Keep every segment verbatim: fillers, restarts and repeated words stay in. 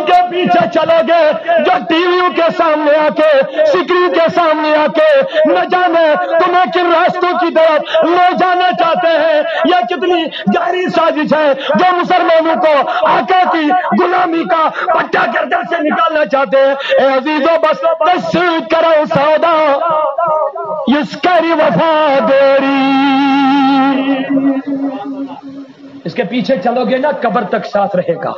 کے پیچھے چلو گے، جو ٹی ویوں کے سامنے آ کے، اسکرین کے سامنے آ کے، نہ جانے تمہیں کن راستوں کی طرف لے جانا چاہتے ہیں۔ یہ کتنی گہری سازش ہے، جو مسلمانوں کو آقا کی غلامی کا پٹا گردن سے نکالنا چاہتے ہیں۔ اے عزیزو، بس تشدد کرو سودا، اس کری وفا دوری۔ اس کے پیچھے چلو گے نا، قبر تک ساتھ رہے گا،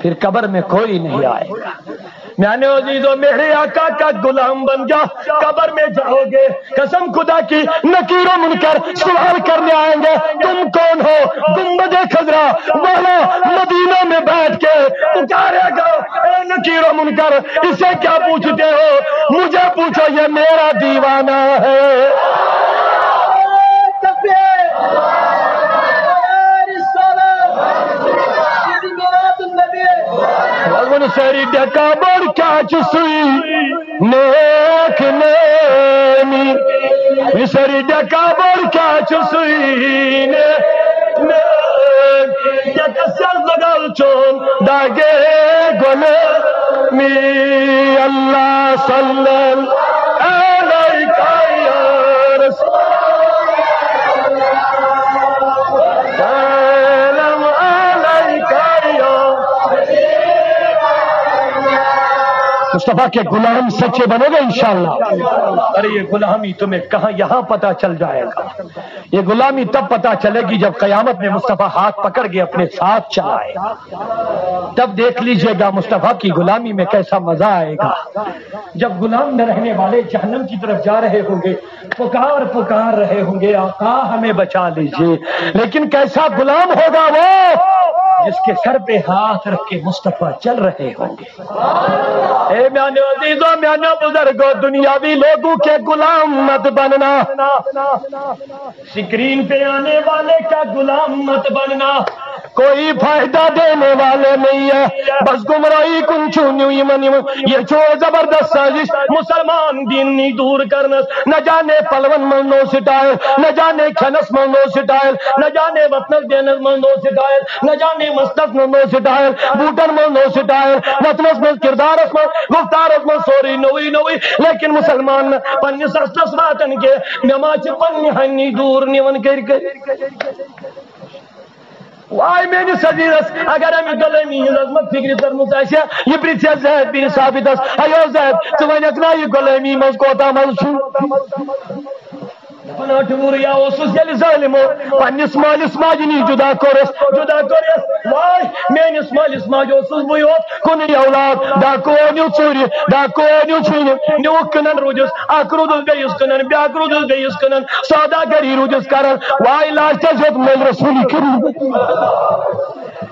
پھر قبر میں کوئی نہیں آئے گا۔ میانے عزیزو، میرے آقا کا غلام بن جا، قبر میں جاؤ گے، قسم خدا کی، نکیر و منکر سوال کرنے آئیں گے، تم کون ہو؟ گنبد خضرا والا مدینہ میں بیٹھ کے پکارے گا، اے نکیر و منکر، اسے کیا پوچھتے ہو؟ مجھے پوچھو، یہ میرا دیوانہ ہے۔ تکبیر! نعرہ رسالت! عید میلاد النبی! وَلْوَنُ سَرِ ڈکا بڑ کیا چھ سُے نیک نامی۔ وَنُ سَرِ ڈکا بڑ کیا چھ سُے نیک نامی۔ یا کس لگل چون داگے غلامی۔ اللہ صلی اللہ علیک یا رسول، سلام علیک یا۔ مصطفیٰ کے غلام سچے بنو گے انشاءاللہ۔ ارے، یہ غلامی تمہیں کہاں یہاں پتہ چل جائے گا؟ یہ غلامی تب پتہ چلے گی جب قیامت میں مصطفیٰ ہاتھ پکڑ کے اپنے ساتھ چلائے گا۔ تب دیکھ لیجئے گا مصطفیٰ کی غلامی میں کیسا مزہ آئے گا۔ جب غلام نہ رہنے والے جہنم کی طرف جا رہے ہوں گے، پکار پکار رہے ہوں گے، آقا ہمیں بچا لیجئے۔ لیکن کیسا غلام ہوگا وہ جس کے سر پہ ہاتھ رکھ کے مصطفیٰ چل رہے ہوں گے۔ اے میانو عزیزو، میانو بزرگو، دنیاوی لوگوں کے غلام مت بننا۔ اسکرین پہ آنے والے کا غلام مت بننا، کوئی فائدہ دینے والے نہیں ہے، بس گمراہی کن چھو نیو یمن یمن۔ یہ چھو زبردست سازش، مسلمان دین نی دور کرنس، نہ جانے پلون من نو سٹائل، نہ جانے کھنس من نو سٹائل، نہ جانے وطنس دینس من نو سٹائل، نہ جانے مستس من نو سٹائل، بوٹن من نو سٹائل، وطنس من، کردارس من، گفتارس من، سوری نوی نوی۔ لیکن مسلمان نہ پننس اصلس واتن کے، مے ما چھ پننی ہنی دور نیون کر کر۔ واے میٲنِس عزیزس، اگر امہِ غلٲمی ہٕنٛز عظمت فکرِ تٔرمٕژ آسہِ ہا، یہِ پرژھِ ہا زید بن ثابتس، "ہیو زید، ژٕ ونکھ نا یہِ غلٲمی منٛز کوتاہ مزٕ چھُ؟" دپان، "ٲٹھوُریا اوسُس ییٚلہِ ظٲلمو پننِس مٲلِس ماجہِ نِش جدا کوٚرُس، جدا کوٚرُس۔ واے میٲنِس مٲلِس ماجہِ اوسُس بٕے یوت، کُنُے اولاد، ڈاکو أنِو ژوٗرِ، ڈاکو أنِو ژھٕنہِ، نیوٗکھ کٕنن روٗدِس، اکھ روٗدُس بیٚیِس کٕنن، بیاکھ روٗدُس بیٚیِس کٕنن، سوداگری روٗدِس کران۔" واے لاسٹس ہیوٚت مٔلۍ رسول کریم۔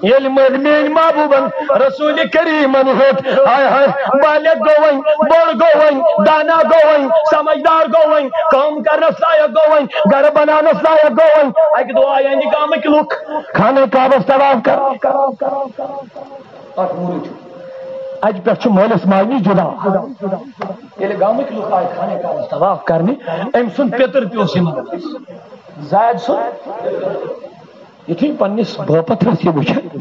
ییٚلہِ مٔلۍ میٲنۍ محبوبن رسول کریمن ہیوٚت، ہاے ہاے، بالغ گوٚو وۄنۍ، بوٚڑ گوٚو وۄنۍ، دانا گوٚو وۄنۍ، سمجھدار گوٚو وۄنۍ، کٲم کرنس لایق گوٚو وۄنۍ، گرٕ بناونس لایق گوٚو وۄنۍ۔ اکہِ دۄہ آیہِ اہندِ گامٕکۍ لُکھ خانہ کعبس طواف کران۔ اکھ موٗرۍ چھُ۔ اَتہِ پٮ۪ٹھ چھُ مٲلِس ماجہِ نِش جُدا۔ ییٚلہِ گامٕکۍ لُکھ آے خانہ کعبس طواف کرنہِ، أمۍ سُنٛد پیٚتٕر تہِ اوس یِمن منٛز۔ زید سُنٛد، یُتھُے پننِس بٲے پتھرس یہِ وٕچھان،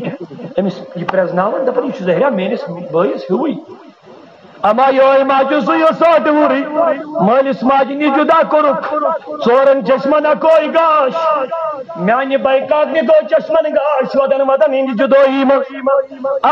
أمِس یہِ پرٛزناوان، دپان، "یہِ چھُ ظٲہرا میٲنِس بٲیِس ہیوٗوٕے۔" اما یہوے ما چھُ سُہ یُس ٲٹھوُرٕے مٲلِس ماجہِ نِش جُدا کوٚرُکھ، ژورن چشمن اکوے گاش۔ میانہِ بایکاکنہِ گوٚو چشمن گاش، ودن ودن ہٕنٛدِ جُدٲیی منٛز۔ آ،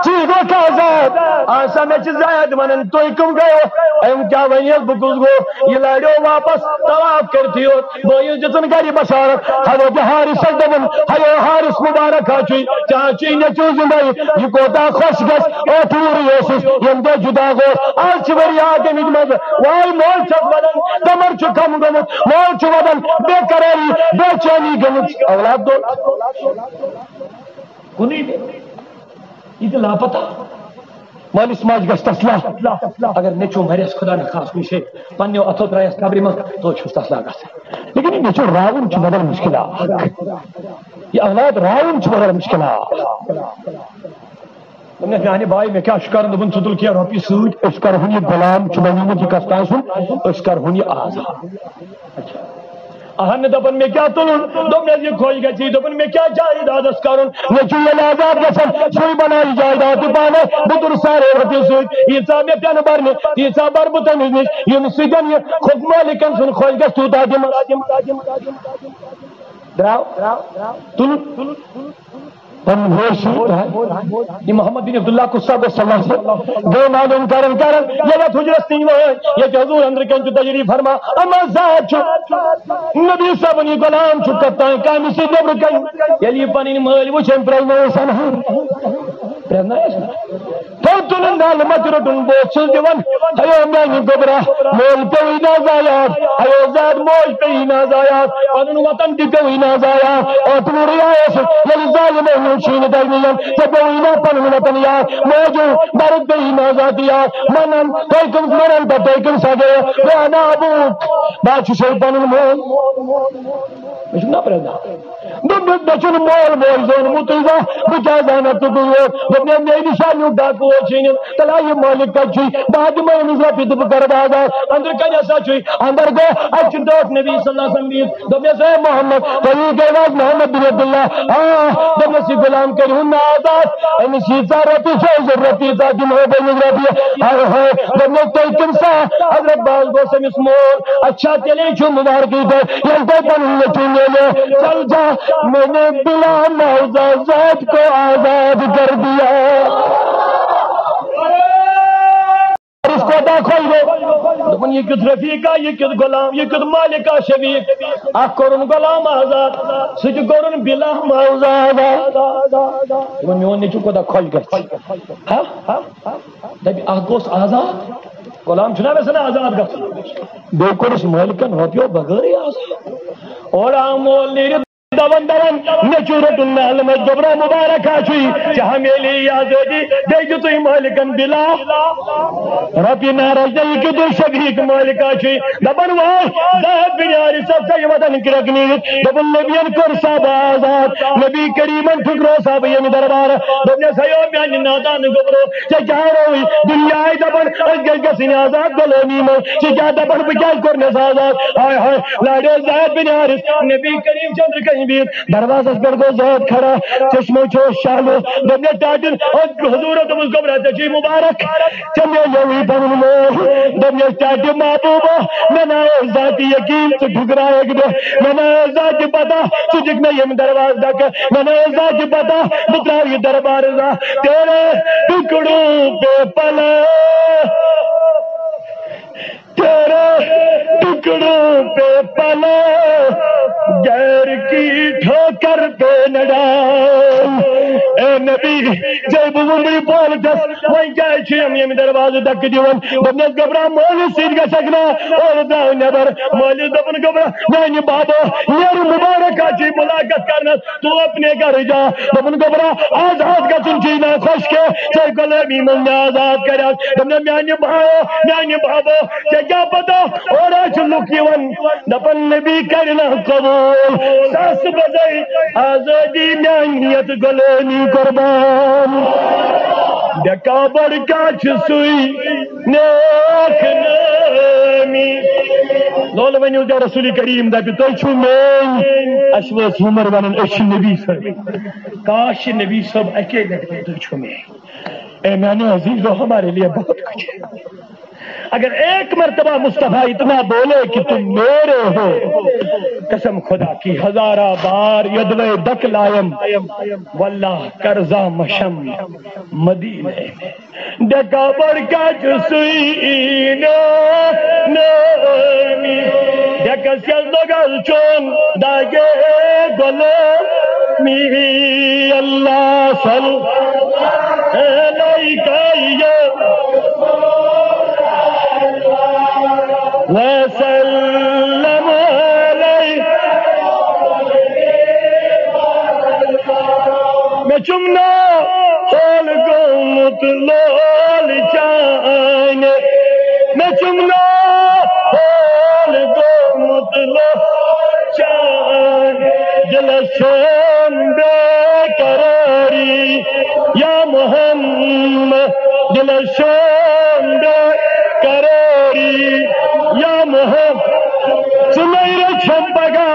ژٕ گوٚو کیٛاہ زید؟ آ سا، مےٚ چھِ زید ونان، تُہۍ کٕم گٔیو؟ أمۍ کیٛاہ ونیس، بہٕ کُس گوٚو؟ یہِ لارٮ۪و واپس طواف کٔرتھٕے یوت۔ بٲیِس دِژٕن گرِ بشارت، ہیو دِ حارثس دوٚپُن، ہیو حارث مبارک ہا چھُے، ژےٚ ہا چھُے نیٚچوٗ زِندَے، یہِ کوتاہ خۄش گژھِ، ٲٹھوُرٕے اوسُس، ییٚمہِ دۄہ جُدا گوس، آز چھِ ؤری اکھ گٔمٕتۍ منٛزٕ، واے مول چھَس وَدان، کمر چھُ کم گوٚمُت، مول چھُ وَدان، بے قرٲری، بے چینی گٔمٕژ، اولاد دوٚر۔ کُنُے بے۔ یہِ تہِ لاپتہ۔ مٲلِس ماجہِ گژھِ تسلا۔ اگر نیٚچوٗ مرٮ۪س، خدا نخواستہ کُنہِ جایہِ، پننیو اتھو ترٛایس قبرِ منٛز، توتہِ چھُس تسلا گژھان۔ لیکن یہِ نیٚچوٗ راوُن چھُ بدل مُشکل اکھ۔ یہِ اولاد راوُن چھُ بدل مُشکل اکھ۔ دوٚپنس، "میانہِ بایہِ، مےٚ کیٛاہ چھُ کرُن؟" دوٚپُن، "ژٕ تُل کینٛہہ رۄپیہِ سۭتۍ، أسۍ کرہون یہِ غلام چھُ بنیومُت یہِ کستان سُنٛد، أسۍ کرہون یہِ آزاد۔" اچھا۔ اہن، دپان مےٚ کیٛاہ تُلُن؟ دوٚپنس، یہِ خۄش گژھی۔ دوٚپُن، مےٚ کیٛاہ جایدادس کرُن؟ مےٚ چھُ ییٚلہِ آزاد گژھان، سُے بناوِ جایداد تہِ پانے۔ بہٕ تُلہٕ سارے رۄپیہِ سۭتۍ، ییٖژاہ مےٚ پٮ۪نہٕ برنہِ، تیٖژاہ برٕ بہٕ تٔمِس نِش، ییٚمہِ سۭتۍ یہِ خۄد مٲلِکن سُنٛد خۄش گژھِ، تیوٗتاہ دِمس۔ درٛاو، تُل۔ پنُن ہوش چھُ۔ یہِ محمد بن عبداللہ کُس سا گوٚو صلی اللہ علیہ وسلم؟ گوٚو معلوم کران کران، ییٚلہِ اتھ حجرس نِش وٲتۍ، ییٚتہِ حضور أنٛدرٕ کنہِ چھُ تجلی فرما، اما ذات چھُ نبی صٲبُن یہِ غلام چھُ کتھ تام کامہِ سۭتۍ نیٚبرٕ کنہِ۔ ییٚلہِ یہِ پنٕنۍ مٲلۍ وٕچھ، أمۍ پرٛزنٲوٕس انہار۔ پرٛزنٲوٕس؟ تھوٚو تُلُن نالہٕ مَتہِ روٚٹُن، بہٕ اوسُس دِوان، ہیو میانہِ گوٚبرا، مول پیوٚوُے نازایاب، ہیو زاد موج پیٚیہِ نازایاب، پنُن وطن تہِ پیوٚوُے نازایاب۔ ٲٹھ وُہُر آیس ییٚلہِ ظالمو نیوٗ شیٖنہٕ درمیان، ژےٚ پیوٚوُے نا پنُن وطن یاد، موجو مرد پیٚیہِ نازاد یاد، منن تُہۍ کٕم، منن تہٕ تُہۍ کٕم سا گٔیو، بہٕ انا ابوک، بہٕ چھُسے پنُن مول۔ مےٚ چھُ نا پرٛزناوُن۔ دوٚپمَس، مےٚ چھُنہٕ مول موج زونمُتٕے زانٛہہ، بہٕ کیٛاہ زانَتھ ژٕ کُس اوس؟ دوٚپمَس، مےٚ نِش آو نیوٗ ڈاکہٕ اوس چھٲنِتھ، تَلہٕ ہا یہِ مٲلِک کَتہِ چھُے؟ بہٕ ہا دِمَے أمِس رۄپیہِ تہٕ بہٕ کَرٕ بازار۔ أنٛدرٕ کَنہِ ہسا چھُے؟ اَنٛدر گوٚو، اَتہِ چھُ ڈٲٹھ نبی صلی اللہ علیہ وسلم بِہِتھ۔ دوٚپمَس، اے محمد، تُہی گٔے نہ حظ محمد بن عبداللہ؟ آ۔ دوٚپمَس، یہِ غلام کٔرِو نہٕ آزاد، أمِس ییٖژاہ رۄپیہِ چھےٚ ضروٗرت، تیٖژاہ دِمہو بہٕ أمِس رۄپیہِ۔ ہاے ہاے، دوٚپمَس، تُہۍ کٔمۍ سا؟ حضرت باز گوٚو أمِس مول۔ اچھا، تیٚلے چھُ مُبارکٕے تۄہہِ، ییٚلہِ تۄہہِ پنُن نیٚچوٗ میلیو۔ چل جا، میں نے بلا معاوضہ زید کو آزاد کر دیا۔ اس کو دا کھول دو۔ دوٚپُن، یہِ کیُتھ رفیقہ، یہِ کیُتھ غلام، یہِ کیُتھ مالکہ شفیق۔ اکھ کوٚرُن غلام آزاد، سُہ تہِ کوٚرُن بلا معاوضہ آزاد۔ دوٚپُن، میون نیٚچوٗ کوٗتاہ خۄش گژھِ۔ ہا؟ دَپہِ، اکھ گوٚژھ آزاد، غلام چھُنہ یژھان آزاد گژھُن؟ بیٚیہِ کوٚرُس مٲلکن رۄپیو بغٲرٕے آزاد۔ اورٕ آو مول نیٖرِتھ، دَوان دَوان، مےٚ چھُ روٚٹُن نالہٕ منٛز، گوٚبرا مُبارک ہا چھُے، ژےٚ ہا میلے یہِ آزٲدی، بیٚیہِ دیُتُے مٲلکن بِلا رۄپیہِ نارس، نہ یہِ کیُتھ شفیق مٲلکا چھُے۔ دَپان، واے، زید بن حارث صٲب، ژےٚ یہِ وَتن کرٛٮ۪کھ نیٖرِتھ۔ دوٚپُن، نبیَن کوٚر صاحب آزاد، نبی کریمن ٹھُکرو صاحب ییٚمہِ دربارٕ۔ دوٚپنس، ہیو میانہِ نادان گوٚبرو، ژےٚ کیٛاہ رووُے؟ دُنیاہے دپان، أسۍ گٔژھۍ گژھٕنۍ آزاد غلٲمی منٛز۔ ژٕ کیٛاہ دپان، بہٕ کیٛازِ کوٚرنس آزاد؟ ہاے ہاے، لاریو زید بن حارث، نبی کریم چندر کہیں بیر دروازس پٮ۪ٹھ گوٚو زید کھڑا، چشمو چھوس شالو۔ دوٚپنس، ٹاٹھٮ۪ن، حضورو دوٚپُس، گوٚبرا، ژےٚ چھُے مُبارک، ژےٚ میلیوٕے پنُن مول۔ دوٚپنس، ٹاٹھہِ محبوبہ، مےٚ نہ اوس ذاتِ یقین ژٕ ٹھُکرایکھ مےٚ، مےٚ نہ اوس ذاتِ پتہ ژٕ دِکھ مےٚ ییٚمہِ دروازٕ ڈکہٕ، مےٚ نہ اوس ذاتِ پتہ بہٕ ترٛاوٕ یہِ دربار زانٛہہ۔ تیرے ٹکڑوں پہ پلا، تیرے ٹکڑوں پہ پلا، غیر کی ٹھوکر پہ نہ ڈال۔ اے نبی، جے بہٕ وُمبرِ پولہٕ چھَس، وۄنۍ کیٛازِ چھِ یِم ییٚمہِ دروازٕ دَکہٕ دِوان؟ دوٚپنَس، گوٚبرا، مٲلِس سۭتۍ گژھکھ نا؟ اورٕ درٛاو نٮ۪بر۔ مٲلِس دوٚپُن، گوٚبرا، میٛانہِ بابا، نیرٕ مُبارک آچی مُلاقات کرنَس، تو اپنے گھر جا۔ دوٚپُن، گوٚبرا، آزاد گژھُن چھُے نا خۄش کینٛہہ، ژے غلٲمی منٛز مےٚ آزاد کریٚکھ۔ دوٚپنَس، میٛانہِ بھایو، میٛانہِ بابو، ژےٚ کیٛاہ پتہ، اورٕ چھِ لُکھ یِوان، دپان، نبی کرِ نہ قبول۔ ساسہٕ بزے آزادی میانہِ یتھ غلٲمی قربان۔ بے کابر کیا چھُ سُے نیک نٲمی۔ لول ؤنِو دے رسول کریم دپہِ، تُہۍ چھِو میٲنۍ۔ اَسہِ وٲژ وُمر ونان، أسۍ چھِ نبی صٲب۔ کاش یہِ نبی صٲب اکے لٹہِ ونہِ، تُہۍ چھِو میٲنۍ۔ اے میانیو عزیزو، ہمارے لیے بہت کچھ ہے۔ اگر ایک مرتبہ مصطفیٰ اتنا بولے کہ تم میرے ہو، قسم خدا کی ہزارہ بار یدوے دک لایم، واللہ قرضہ مشم مدینے میں۔ ڈکا بڑکا چسوئی نامی، ڈکس یز لگل چون داگے غلامی۔ اللہ صل علیک یا وسلم علیہ۔ مےٚ چھُم نا حال گوٚمُت لول چانہِ، مےٚ چھُم نا حال گوٚمُت لول چانہِ۔ دِلس چھم بے قراری یا محمد، دِلس چھم بے قراری یا محمد۔ ژٕ نَے رٔچھم پگاہ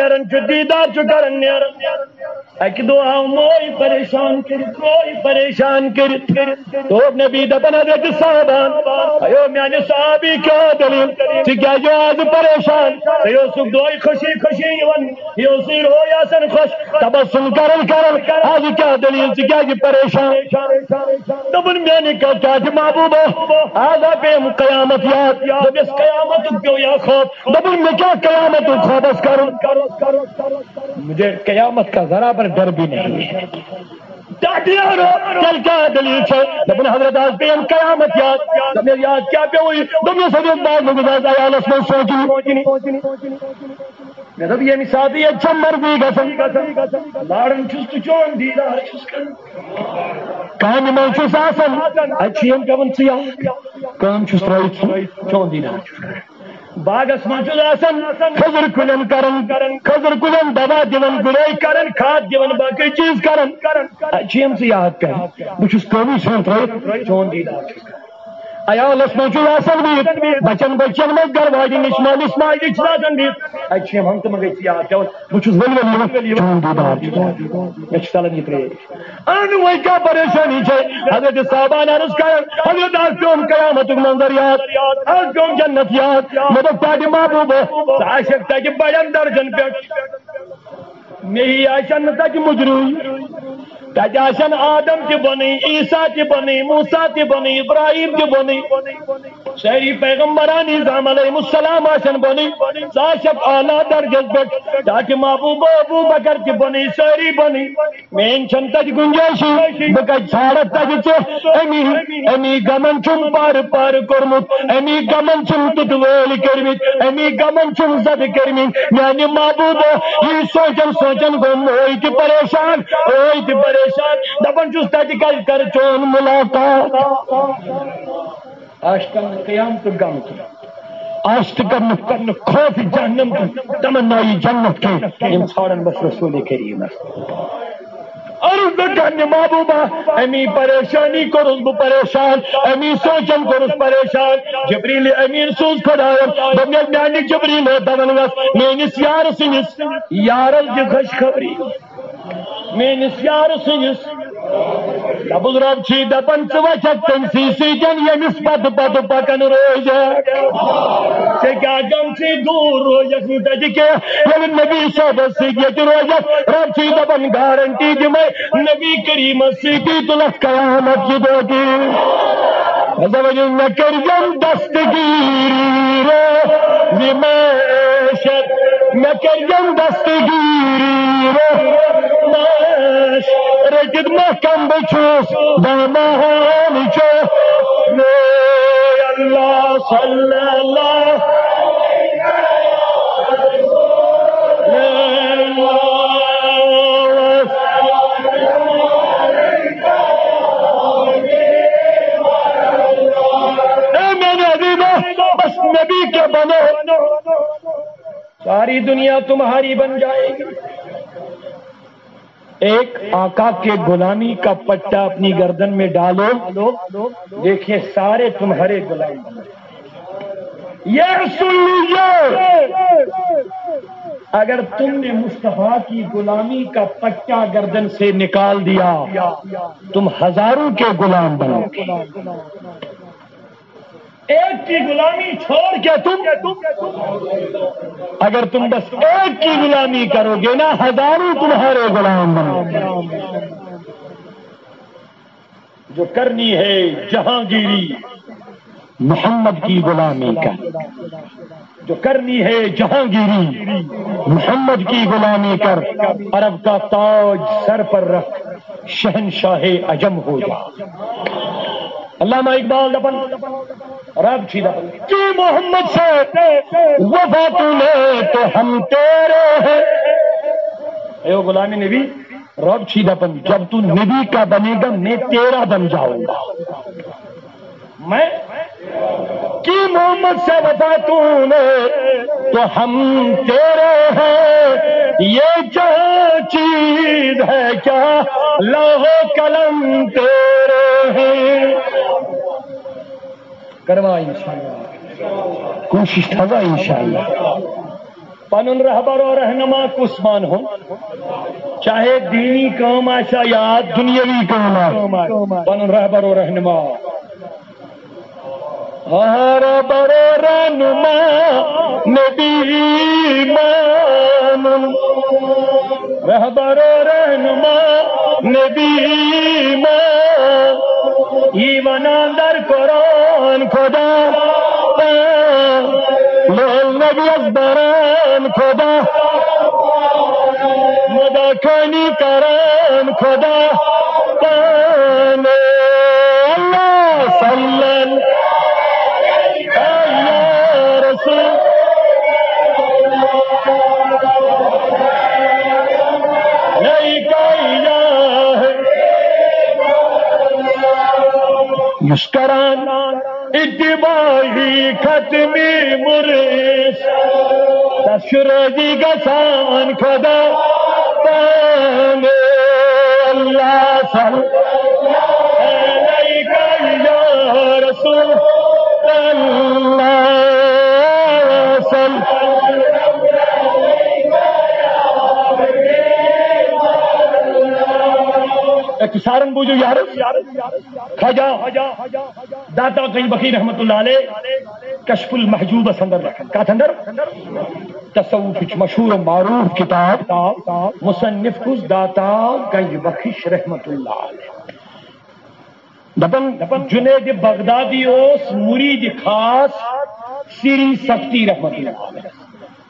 نیران چھُ، دیٖدار چھُ کران نیران۔ اَکہِ دۄہ آو موے پریشان کٔرِتھ، موے پریشان کٔرِتھ۔ دوٚپ نبی دَپان حضرت صاحبان، اَیو میٛانہِ صحابی، کیٛاہ دٔلیٖل؟ ژٕ کیٛازِ آز پریشان؟ ژےٚ اوسُکھ دۄہے خوشی خوشی یِوان، یہِ اوسُے روے آسان خۄش، تبسم کران کران۔ آز کیٛاہ دٔلیٖل؟ ژٕ کیٛازِ پریشان؟ دوٚپُن، میٛانہِ کا-، کیٛاہ چھِ محبوبہ؟ آز آ پیٚیَم قیامت یاد۔ دوٚپمَس، قیامتُک پیوٚو یا خواب؟ دوٚپُن، مےٚ کیٛاہ قیامتُک خوابَس کَرُن؟ مجھے قیامت کا ذرا بر ڈر بھی نہیں ہے۔ ٹاٹیارو، تیٚلہِ کیٛاہ دٔلیٖل چھےٚ؟ دوٚپُن، حضرت، آز پیٚیَم قیامت یاد۔ دوٚپمَس، یاد کیٛاہ پیوٚوُے؟ دوٚپمَس، حضرت، بہٕ حظ لوٚگُس آز عیالَس منٛز سونٛچنہِ۔ مےٚ دوٚپ، ییٚمہِ ساتہٕ ییٚتہِ چھےٚ مرضی گژھان، لاران چھُس تہٕ چون دیٖدار چھُس کران۔ کامہِ منٛز چھُس آسان، اَتہِ چھُ یِم پٮ۪وان ژٕ یاد۔ کٲم چھُس ترٲوِتھ ژٕ، چون دیٖدار چھُس کران۔ باغس منٛز چھُس آسان، کھٔزٕر کُلٮ۪ن کران، کھٔزٕر کُلٮ۪ن دوا دِوان، گُڈٲے کران، کھاد دِوان، باقٕے چیٖز کران۔ اَتہِ چھِ یِم ژٕ یاد کران۔ بہٕ چھُس کٲمٕے ژھٕنان ترٲوِتھ، چون دیٖدار چھُس کران۔ عیالس منٛز چھُ آسان بِہِتھ، بچن بچن منٛز گرٕ واجہِ نِش، مٲلِس ماجہِ نِش چھُ آسان بِہِتھ۔ اَتہِ چھِ یِم ہنٛگتہٕ منٛگے ژٕ یاد پٮ۪وان، بہٕ چھُس ؤلۍ ؤلۍ یِوان، چون دیٖدار چھُ۔ مےٚ چھُ ژلان یہِ ترٛیش۔ اَہَن، وۄنۍ کیٛاہ پریشٲنی چھے؟ حضرت صاحبان عرض کران، حضرت، آز پیوٚم قیامتُک منظر یاد، آز پیوٚم جنت یاد۔ مےٚ دوٚپ، تاج محبوبہ، ژٕ آسکھ تَتہِ بڑٮ۪ن درجن پٮ۪ٹھ۔ مے ہی آسن نہٕ تَتہِ مُجروٗ۔ تَتہِ آسن آدم تہِ بۄنٕے، عیسیٰ تہِ بۄنٕے، موسیٰ تہِ بۄنٕے، ابراہیم تہِ بۄنٕے۔ سٲری پیغمبران نظام علیہم السلام آسن بۄنٕے۔ ژٕ آسکھ اعلیٰ درجس پٮ۪ٹھ۔ تاکہِ محبوب ابو بکر تہِ بۄنٕے، سٲری بۄنٕے۔ میٲنۍ چھَنہٕ تَتہِ گُنجٲیشٕے۔ بہٕ کَتہِ ژھانٛڈَتھ تَتہِ ژٕ؟ أمی، أمی غمن چھُم پارٕ پارٕ کوٚرمُت، أمی غمن چھُم تُتہٕ وٲلۍ کٔرمٕتۍ، أمی غمن چھُم زَدٕ کٔرمٕتۍ۔ میانہِ محبوبہ، یی سونچان سونچان گوٚو موے تہِ پریشان، اوے تہِ پریشان۔ دپان چھُس، تتہِ کتہِ کرٕ چون ملاقات؟ عاشقن قیامتُک غم تُل، عاشقن کرنہٕ خوف جہنم تُل، تمنای جنت کینٛہہ، یِم ژھانڈن بس رسول کریمس۔ عرض کرنہِ، محبوبہ، امی پریشانی کوٚرُس بہٕ پریشان، امی سونچن کوٚرُس پریشان۔ جبریل امین سوز خدایم، دوٚپنس، میانہِ جبریل، دپان گژھ میٲنِس یار سٕنٛدِس، یارس دِ خوشخبری۔ میٲنِس یار سٕنٛدِس، دوٚپُس، رۄب چھُے دپان، ژٕ وچھکھ تٔمۍ سٕے سۭتۍ، ییٚمِس پتہٕ پتہٕ پکان روزکھ۔ ژےٚ کیٛاہ غم چھُے دوٗر روزکھ نہٕ تتہِ کینٛہہ؟ ییٚلہِ نبی صٲبس سۭتۍ ییٚتہِ روزکھ، رۄب چھُے دپان، گارنٹی دِمے، نبی کریمس سۭتی تُلکھ قیامت کہِ دۄہ تہِ۔ مےٚ کٔرۍزٮ۪م دستگیٖری روزِ محشر، مےٚ کٔرۍزٮ۪م دستگیٖری روزِ محشر۔ رٔٹِتھ محکم بہٕ چھُس دامان چو۔ اے اللہ صلی اللہ۔ اے میانہِ عزیزو، بس نبی کے بنو، ساری دنیا تمہاری بن جائے گی۔ ایک آقا کے غلامی کا پٹا اپنی گردن میں ڈالو، دیکھیں سارے تمہارے غلام بن جائیں۔ یہ سن لیجیے، اگر تم نے مصطفیٰ کی غلامی کا پٹا گردن سے نکال دیا، تم ہزاروں کے غلام بنو گے۔ ایک کی غلامی چھوڑ کے تم، اگر تم بس ایک کی غلامی کرو گے نا، ہزاروں تمہارے غلام بنو گے۔ جو کرنی ہے جہانگیری، محمد کی غلامی کر، جو کرنی ہے جہانگیری، محمد کی غلامی کر، عرب کا تاج سر پر رکھ، شہنشاہ عجم ہو جا۔ علامہ اقبال دپان، رب چھی دپان، کہ محمد سے وفا تو نے تو ہم تیرے ہیں۔ اے او غلام نبی، رب چھی دپان، جب تو نبی کا بنے گا، میں تیرا بن جاؤں گا۔ میں کہ محمد سے وفا تو نے تو ہم تیرے ہیں، یہ جہاں چیز ہے کیا، لوح و قلم تیرے ہیں۔ کروا انشاءاللہ، کوشش تھاوا انشاءاللہ۔ پنن رہبر و رہنما کس مان ہو، چاہے دینی کام آسا یا دنیاوی کام آسا، پنن رہبر و رہنما۔ رہبر و رہنما نبی مان، رہبر و رہنما نبی مان، یہ ونان در قرآن خدا، لول نبی از بران خدا، مداکانی کران خدا، پانے اللہ صلی اللہ یا رسول علیک یا یس کران اتباعی ختمی مرس، تشرجی گسان خدا پانے اللہ صلی علیک یا رسول اللہ صلی۔ اختصارن بوجو یار، خواجہ داتا گنج بخش رحمت اللہ علیہ کشف المحجوب اندر لکھن، کتھ اندر؟ تصوفچ مشہور و معروف کتاب، مصنف کس داتا گنج بخش رحمت اللہ علیہ۔ دپن، دپن جنید بغدادی اوس مرید خاص سری سختی رحمت اللہ علیہ۔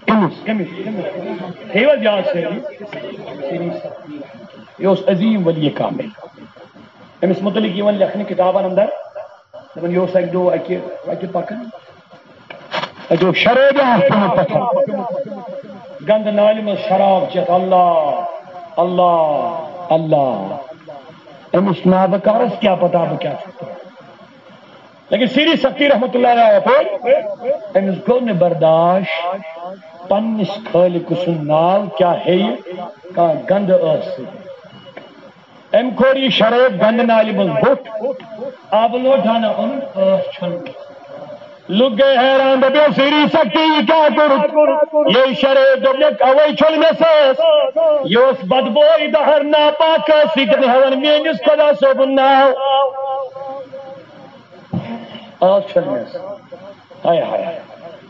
کٔمِس؟ کٔمِس؟ کٔمِس؟ ہیوَل جان سٲری۔ سری سختی رحمت اللہ۔ یہِ اوس عظیم ولی کامل۔ أمِس متعلق یِوان لیکھنہٕ کتابن اندر۔ دپان یہِ اوس اکہِ دۄہ اکہِ وتہِ پکان۔ اَتہِ اوس شرٲبۍ اکھ پیومُت پتھر۔ گنٛدٕ نالہِ منٛز شراب چٮ۪تھ، اللہ، اللہ، اللہ۔ أمِس نابکارس کیٛاہ پتہ بہٕ کیٛاہ چھُس کران۔ لیکن سری سختی رحمت اللہ علیہ یپٲرۍ، أمِس گوٚو نہٕ برداشت پننِس خالق سُنٛد ناو کیٛاہ ہیٚیہِ کانٛہہ گنٛدٕ ٲسہٕ سۭتۍ۔ أمۍ کھور یہِ شرٲبۍ گنٛدٕ نالہِ منٛز بوٚٹھ، آبہٕ لوٹہٕ ہنا اوٚنُن، ٲس چھٔلمٕژ۔ لُکھ گٔے حیران، دَپیو، سری سختی، یہِ کیٛاہ کوٚرُتھ؟ یہِ شرٲبۍ، دوٚپنَکھ، اَوَے چھٔلمٕژ ٲس۔ یہِ اوس بدبویہِ دہر، ناپاک ٲس، یہِ تہِ نہٕ ہٮ۪وان میٛٲنِس خۄدا صٲبُن ناو۔ آز چھٔلمٕژ۔ ہائے ہائے۔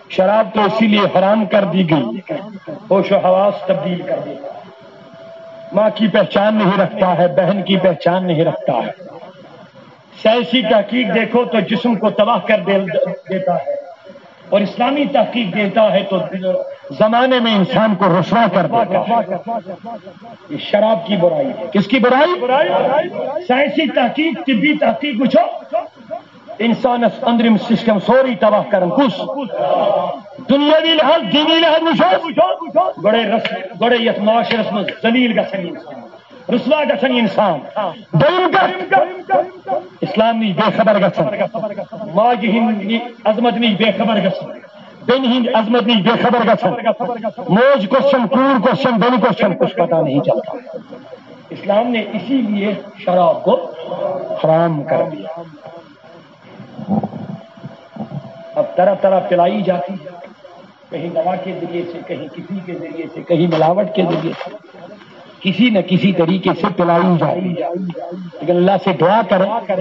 شراب تو اسی لیے حرام کر دی گئی، ہوش و حواس تبدیل کر دیتا ہے، ماں کی پہچان نہیں رکھتا ہے، بہن کی پہچان نہیں رکھتا ہے۔ سائنسی تحقیق دیکھو تو جسم کو تباہ کر دے، دیتا ہے، اور اسلامی تحقیق دیتا ہے تو زمانے میں انسان کو رسوا کر دیتا ہے۔ یہ شراب کی برائی ہے۔ کس کی برائی؟ سائنسی تحقیق، طبی تحقیق وچھو، انسانس أنٛدرِم سسٹم سورُے تباہ کران۔ کُس؟ دنیاوی لحاظ، دینی لحاظ وٕچھو، گۄڈے رس-، گۄڈے یتھ معاشرس منٛز ذلیل گژھان یہِ انسان، رسوا گژھان یہِ انسان۔ دوٚیِم کتھ، اسلام نِش بے خبر گژھان، ماجہِ ہٕنٛدِ عظمت نِش بے خبر گژھان، بیٚنہِ ہٕنٛدِ عظمت نِش بے خبر گژھان، موج کۄس چھم، کوٗر کۄس چھم، بیٚنہِ کۄس چھم، کچھ پتہ نہیں چلتا۔ اسلام نے اسی لیے شراب کو حرام کر دیا۔ اب طرح طرح پلائی جاتی ہے، کہیں دوا کے ذریعے سے، کہیں کسی کے ذریعے سے، کہیں ملاوٹ کے ذریعے سے، کسی نہ کسی طریقے سے پلائی جاتی ہے۔ لیکن اللہ سے دعا کریں،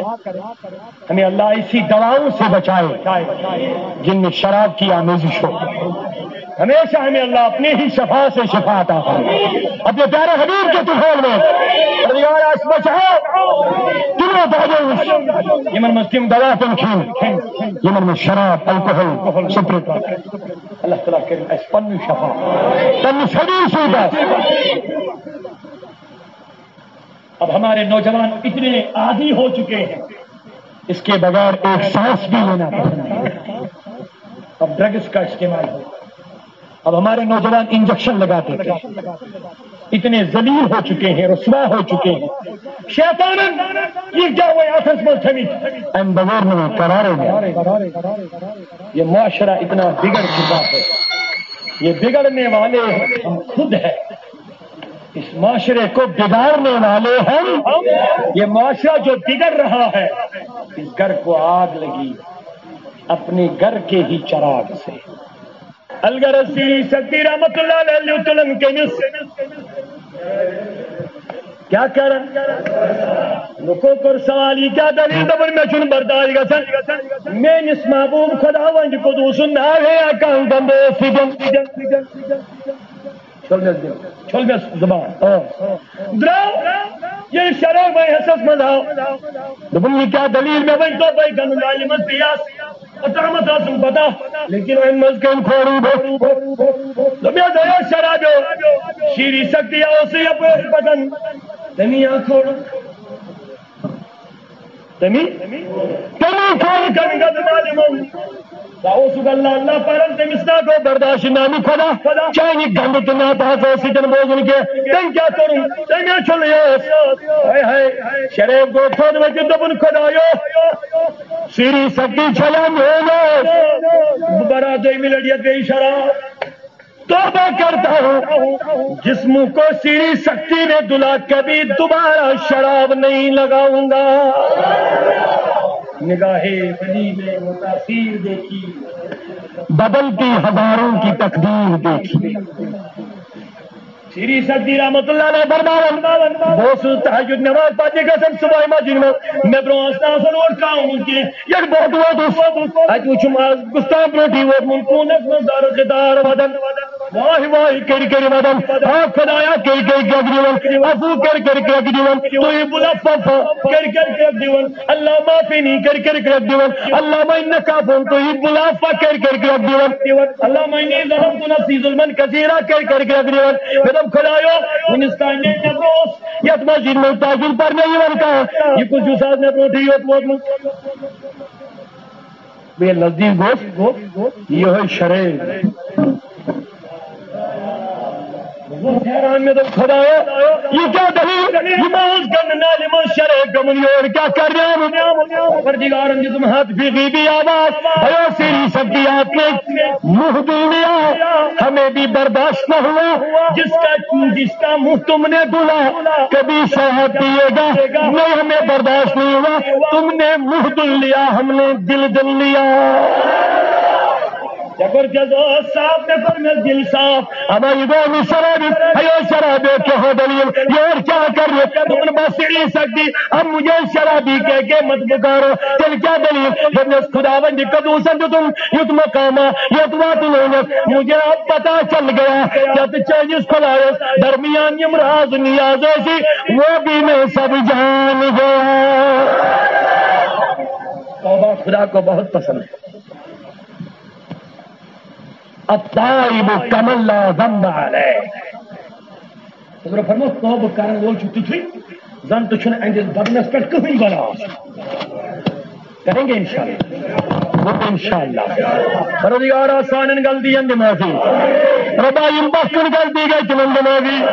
ہمیں اللہ ایسی دواؤں سے بچائے جن میں شراب کی آمیزش ہو۔ ہمیشہ ہمیں اللہ اپنے ہی شفا سے شفا عطا فرمائے۔ اپنے پیارے حبیب کے طفیل میں، پروردگار، اسہِ بچاو تِمو دادیو نِش، یِمن منٛز تِم دوا تِم کھیٚن، یِمن منٛز شراب، الکوہل، سپرٹ۔ اللہ تعالیٰ کٔرِن اسہِ پننہِ شفا، پننہِ حبیب سۭتۍ۔ اب ہمارے نوجوان اتنے عادی ہو چکے ہیں، اس کے بغیر ایک سانس بھی لینا پسند نہیں۔ اب ڈرگز کا استعمال ہو، اب ہمارے نوجوان انجیکشن لگاتے تھے، اتنے ذلیل ہو چکے ہیں، رسوا ہو چکے ہیں۔ شیطانن یہ کیا ہوئے آفس میں تھمی، ام بغیر میں قرار میں۔ یہ معاشرہ اتنا بگڑ چکا ہے، یہ بگڑنے والے ہم خود ہیں۔ اس معاشرے کو بگاڑنے والے ہم، یہ معاشرہ جو بگڑ رہا ہے، اس گھر کو آگ لگی اپنے گھر کے ہی چراغ سے۔ الغرض سری سختی رحمت اللہ علیہ تلن کٔمِس کیٛاہ کرن؟ لُکو کوٚر سوال، یہِ کیٛاہ دٔلیٖل؟ دوٚپُن، مےٚ چھُنہٕ برداش گژھان۔ میٲنِس محبوب خۄداوند قدوٗس سُنٛد ناو ہے اکاؤنٹن دوس سۭتۍ۔ چھوٚل مےٚ دِل، چھوٚل مےٚ زُبان۔ آ۔ درٛاو ییٚلہِ شرٲبۍ حصس منٛز آو۔ دوٚپُن، یہِ کیٛاہ دٔلیٖل؟ مےٚ ؤنۍ تو، بہٕ گنٛدٕ نالہِ منٛز پیٚیس۔ اوٚتامَتھ ٲسٕم پتہ، لیکن وۄنۍ منٛز کٔمۍ کھولُن بہٕ؟ دوٚپمَس، ہے شرابیو، شیٖری سختی اوس یَپٲرۍ پکان۔ تٔمی آو کھولُن۔ تٔمی، تٔمی کھولُن کَمہِ گنٛدٕ نالہِ منٛز۔ سُہ اوسُکھ اللہ اللہ پران، تٔمِس نہ گوٚو برداشت، نامی خدا، چانہِ گنٛدٕ تہٕ ناپاک ٲس سۭتۍ بوزُن کینٛہہ۔ تٔمۍ کیٛاہ کوٚرُن؟ تٔمۍ ہا چھُ یہِ اوس۔ ہاے ہاے، شرٲبۍ گوٚو تھوٚد ؤتھِتھ، دوٚپُن، خدایو، سری سختی چھلیا میون۔ بہٕ بَرا دوٚیمہِ لَٹہِ یَتھ بیٚیہِ شراب۔ توبہ کرتا ہوں، جسم کو سری سختی نے دھلا، کبھی دوبارہ شراب نہیں لگاؤں گا۔ نگاہ ولی میں وہ تاثیر دیکھی، بدلتی ہزاروں کی تقدیر دیکھی۔ سری سختی رحمت اللہ علیہ فرماون، بہٕ اوسُس تہجد نماز پرنہِ گژھان صبحٲے مسجد منٛز، مےٚ برونٛہہ ٲس نہٕ آسان اورٕ کانٛہہ وُنہِ کینٛہہ، ییٚلہِ بہٕ اوتُس، اَتہِ وُچھُم از گُستام برونٛٹھٕے ووتمُت، کوٗنس منٛز دارٕ قطار ودان، واہہِ واہہِ کٔرۍ کٔرۍ ودان، آ خدایا کٔرۍ کٔرۍ کرٛٮ۪کھ دِوان، عفو کٔرۍ کٔرۍ کرٛٮ۪کھ دِوان، تُہۍ بُلا پپا کٔرۍ کٔرۍ کرٛٮ۪کھ دِوان۔ اللہ معافی نہیں کر کر کر دیوان، اللہ میں نکافون تو ہی بلا فا کر کر کر دیوان، اللہ میں نہیں ظلم تو نفسی ظلمن کثیرہ کر کر کر دیوان۔ مےٚ دوٚپ، خۄدایو، وُنِس تام نے مےٚ اوس یَتھ مسجد منٛز تاجُل پرنہٕ یِوان کانٛہہ، یہِ کُس چھُ ساز مےٚ برونٛٹھٕے یوت ووتمُت؟ بہٕ ییٚلہِ نزدیٖک گوس، یِہوٚے شرٲبۍ۔ بہٕ گوس حیران، مےٚ دوٚپ، خۄدایا، یہِ کیٛاہ دٔلیٖل؟ یہِ ما اوس گنٛدٕ نالہِ منٛز شرٲبۍ گٔمٕژ، یور کیٛاہ کرنہِ آمُت؟ پروردگارن دِژٕم ہتھ فیٖصدی آواز، اے سری سختی، آپ نے منہ دھل لیا، ہمیں بھی برداشت نہ ہوا، جس کا، جس کا منہ تم نے دھلا، کبھی شراب پیے گا، نہیں، ہمیں برداشت نہیں ہوا، تم نے منہ دھل لیا، ہم نے دل دھل لیا۔ ژےٚ کوٚر جزا صاف، مےٚ کوٚر مےٚ دِل صاف۔ اما یہِ گوٚو أمِس شرابہِ، ہے شرابہِ، کیٛاہ دٔلیٖل؟ یور کیٛاہ کرنہِ؟ دوٚپُن، بس یہِ سختی، اب مجھے شرابی کہہ کے مت پکارو۔ تیٚلہِ کیٛاہ دٔلیٖل؟ دوٚپنَس، خداوندِ قدوٗسن دیُتُم یُتھ مقامہ، یوٚت واتنوونَس، مجھے اب پتہ چل گیا، یَتھ چٲنِس خۄدایَس درمیان یِم راز نیاز ٲسی، وہ بھی میں سب جان گیا۔ توبہ خدا کو بہت پسند ہے۔ التائب کمن لا ذنب علیہ۔ حضور فرمو، توبہ کرن وول چھُ تیُتھُے زن تہِ چھُنہٕ أہنٛدِس بدنس پٮ۪ٹھ کٕہٕنۍ گۄناہ آسان۔ کریں گے انشاءاللہ۔ وہ انشاءاللہ۔ پروردگارا، سانٮ۪ن غلطین دِ معٲفی۔ رۄبا، یِم پتھ کُن غلطی گٔے، تِمن دِ معٲفی۔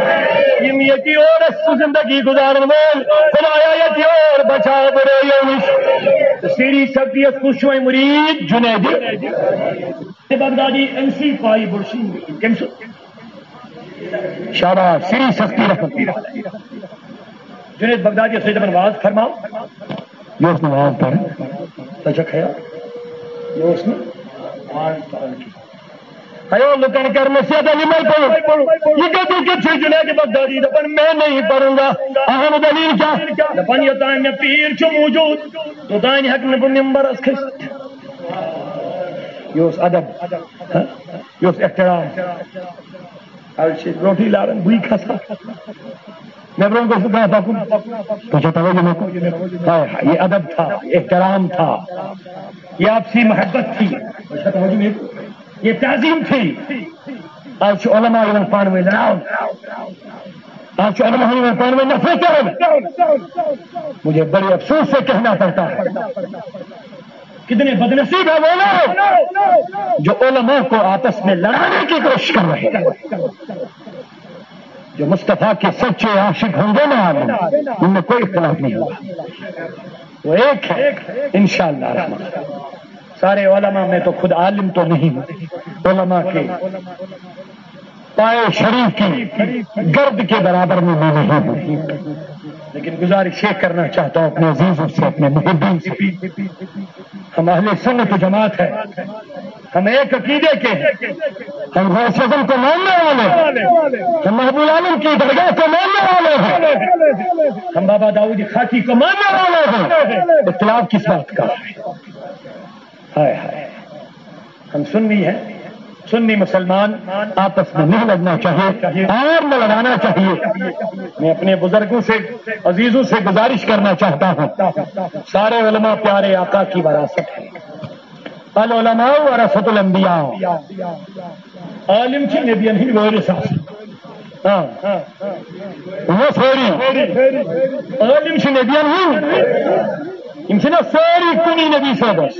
یِم ییٚتہِ یور اَسہِ زندگی گُزارن وٲلۍ، خدایا، ییٚتہِ یور بچاو برٲیو نِش۔ سری سختی یس کُس چھُ وۄنۍ مُریٖد؟ جنید بغدادی، أمۍ سٕے پایہِ بوٚڑ سُہ۔ کٔمۍ سُنٛد؟ شاباش، سری سختی رحمت اللہ۔ جنید بغدادی ٲسۍ دَپان، واز فرماو۔ یہِ اوس نہٕ واز پَران۔ تۄہہِ چھا خیال؟ یہِ اوس نہٕ واز پَران کِہیٖنۍ۔ ہیو، لُکن کر نصیحت، علی میں پڑھو۔ یہ کہتے کہ چھو جنید بغدادی دپن، میں نہیں پڑھوں گا۔ اہم دلیل کیا؟ دپن، یوتان مےٚ پیٖر چھُ موجود، توتان ہیٚکہٕ نہٕ بہٕ ممبرس کھٔسِتھ۔ یہِ اوس ادب۔ ہاں؟ یہِ اوس احترام۔ از چھِ برونٛٹھٕے لاران، بٕے کھسہٕ ہا۔ مےٚ برونٛہہ گوٚژھ نہٕ کانٛہہ پَکُن۔ تۄہہِ چھا توجہ مےٚ کُن؟ ہاے ہاے، یہِ ادب تھا، یہِ احترام تھا، یہِ آپسی محبت تھی۔ تۄہہِ چھا توجہ مےٚ کُن؟ یہِ تعظیم تھی۔ از چھِ علماء یِوان پانہٕ ؤنۍ لڑاونہٕ۔ از چھِ علماء یِوان پانہٕ ؤنۍ نفرت کران۔ مجھے بڑے افسوس سے کہنا پڑتا ہے، کتنے بدنصیب ہیں وہ لوگ جو علماء کو آپس میں لڑانے کی کوشش کر رہے ہیں۔ جو مصطفیٰ کے سچے عاشق ہوں گے نا عالم، ان میں کوئی اختلاف نہیں ہوگا، وہ ایک ہے، انشاءاللہ الرحمن۔ سارے علماء، میں تو خود عالم تو نہیں ہوں، علماء کے پائے شریف کی گرد کے برابر میں میں نہیں ہوں، لیکن گزارش یہ کرنا چاہتا ہوں اپنے عزیزوں سے، اپنے محبین سے، ہم اہل سنت و جماعت ہیں، ہم ایک عقیدے کے ہیں، ہم غوث اعظم کو ماننے والے ہیں، ہم محبوب عالم کی درگاہ کو ماننے والے ہیں، ہم بابا داؤد خاکی کو ماننے والے ہیں۔ اختلاف کس بات کا ہے؟ ہائے ہائے، ہم سنی ہیں، سنی مسلمان آپس میں نہیں لڑنا چاہیے، اور نہ لڑانا چاہیے۔ میں اپنے بزرگوں سے، عزیزوں سے گزارش کرنا چاہتا ہوں، سارے علماء پیارے آقا کی وراثت ہیں۔ العلماء ورثۃ الانبیاء۔ عالم چھِ نبیَن ہٕنٛدۍ وٲرِث آسان۔ ہاں۔ وۄنۍ سٲری۔ عالم چھِ نبیَن ہٕنٛدۍ۔ یِم چھِنہ سٲری کُنی نبی صٲبَس؟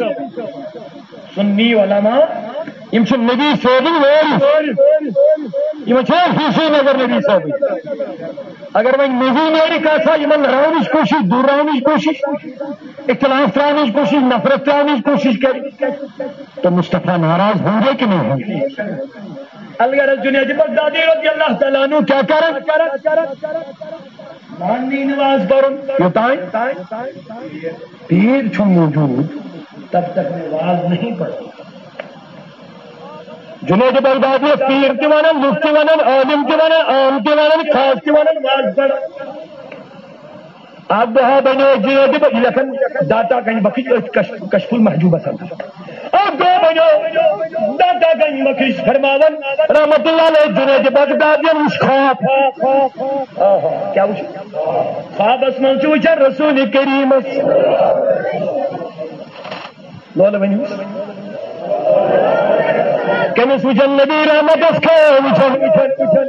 سُنی علماء، یِم چھِ نبی صٲبٕنۍ وٲرِث۔ یِمَن چھُنہ ہِشی نظر نبی صٲبٕنۍ۔ اگر وۄنۍ نبی نیرِ کانٛہہ سا یِمَن لڑاونٕچ کوٗشِش، دوٗراونٕچ کوٗشِش، اختلاف تراونٕچ کوٗشِش، نفرت تراونٕچ کوٗشِش کرِ، تو مصطفیٰ ناراض ہوں گے کہ نہیں ہوں گے؟ الغرض جنید بغدادی رضی اللہ تعالیٰ عنہ کیا کرن؟ ماننی نماز پرن۔ یوتان پیر چھُ موجود، تب تک میں واز نہیں پڑھوں۔ جنید بغدادی یس پیر تہِ ونان، لُکھ تہِ ونان، عالم تہِ ونان، عام تہِ ونان، خاص تہِ ونان، واز پرن۔ اکھ دۄہا بنیو جنید بغ-، یہِ لیکھن داتا گنج بخش أتھۍ کش-، کشف المحجوبس اندر۔ اکھ دۄہ بنیو داتا گنج بخش فرماون رحمت اللہ علیہ، جنید بغدادین وُچھ خواب۔ آہا، کیا وُچھ؟ خوابس منٛز چھُ وُچھان رسول کریمس۔ لولہٕ ؤنِو۔ کٔمِس وٕچھن؟ نبی رحمتس کھو وٕچھن۔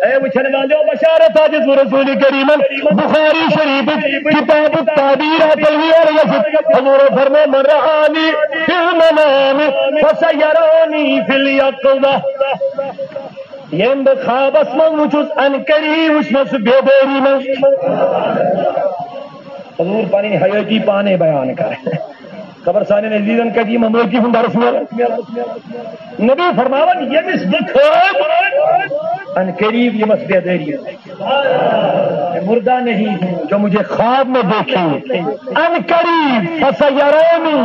اے وٕچھن والٮ۪و، بشارت آ دِژوٕ رسول کریمن بخاری شریفٕچ کتاب التعبیر آ تلوی اور یسٕچ۔ حضور فرمو، من رآنی فی المنام فسیرانی فی الیقظہ۔ ییٚمۍ بہٕ خوابس منٛز وٕچھُس، ان قریب وٕچھ مےٚ سُہ بیدٲری منٛز۔ حضور پنٕنۍ حیٲتی پانے بیان کران۔ خبر سانٮ۪ن عزیزن کتہِ یہِ ممٲکی ہُنٛد درس میلان۔ نبی فرماوان، ییٚمِس بہٕ خواب، ان قریب یِمس بیدٲری۔ میں مردہ نہیں ہوں، جو مجھے خواب میں دیکھے، ان قریب فسیرانی،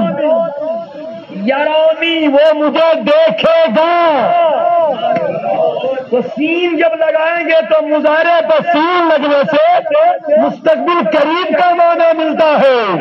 یرانی، وہ مجھے دیکھے گا۔ تو سین جب لگائیں گے تو مضارع پر سین لگنے سے مستقبل قریب کا معنی ملتا ہے۔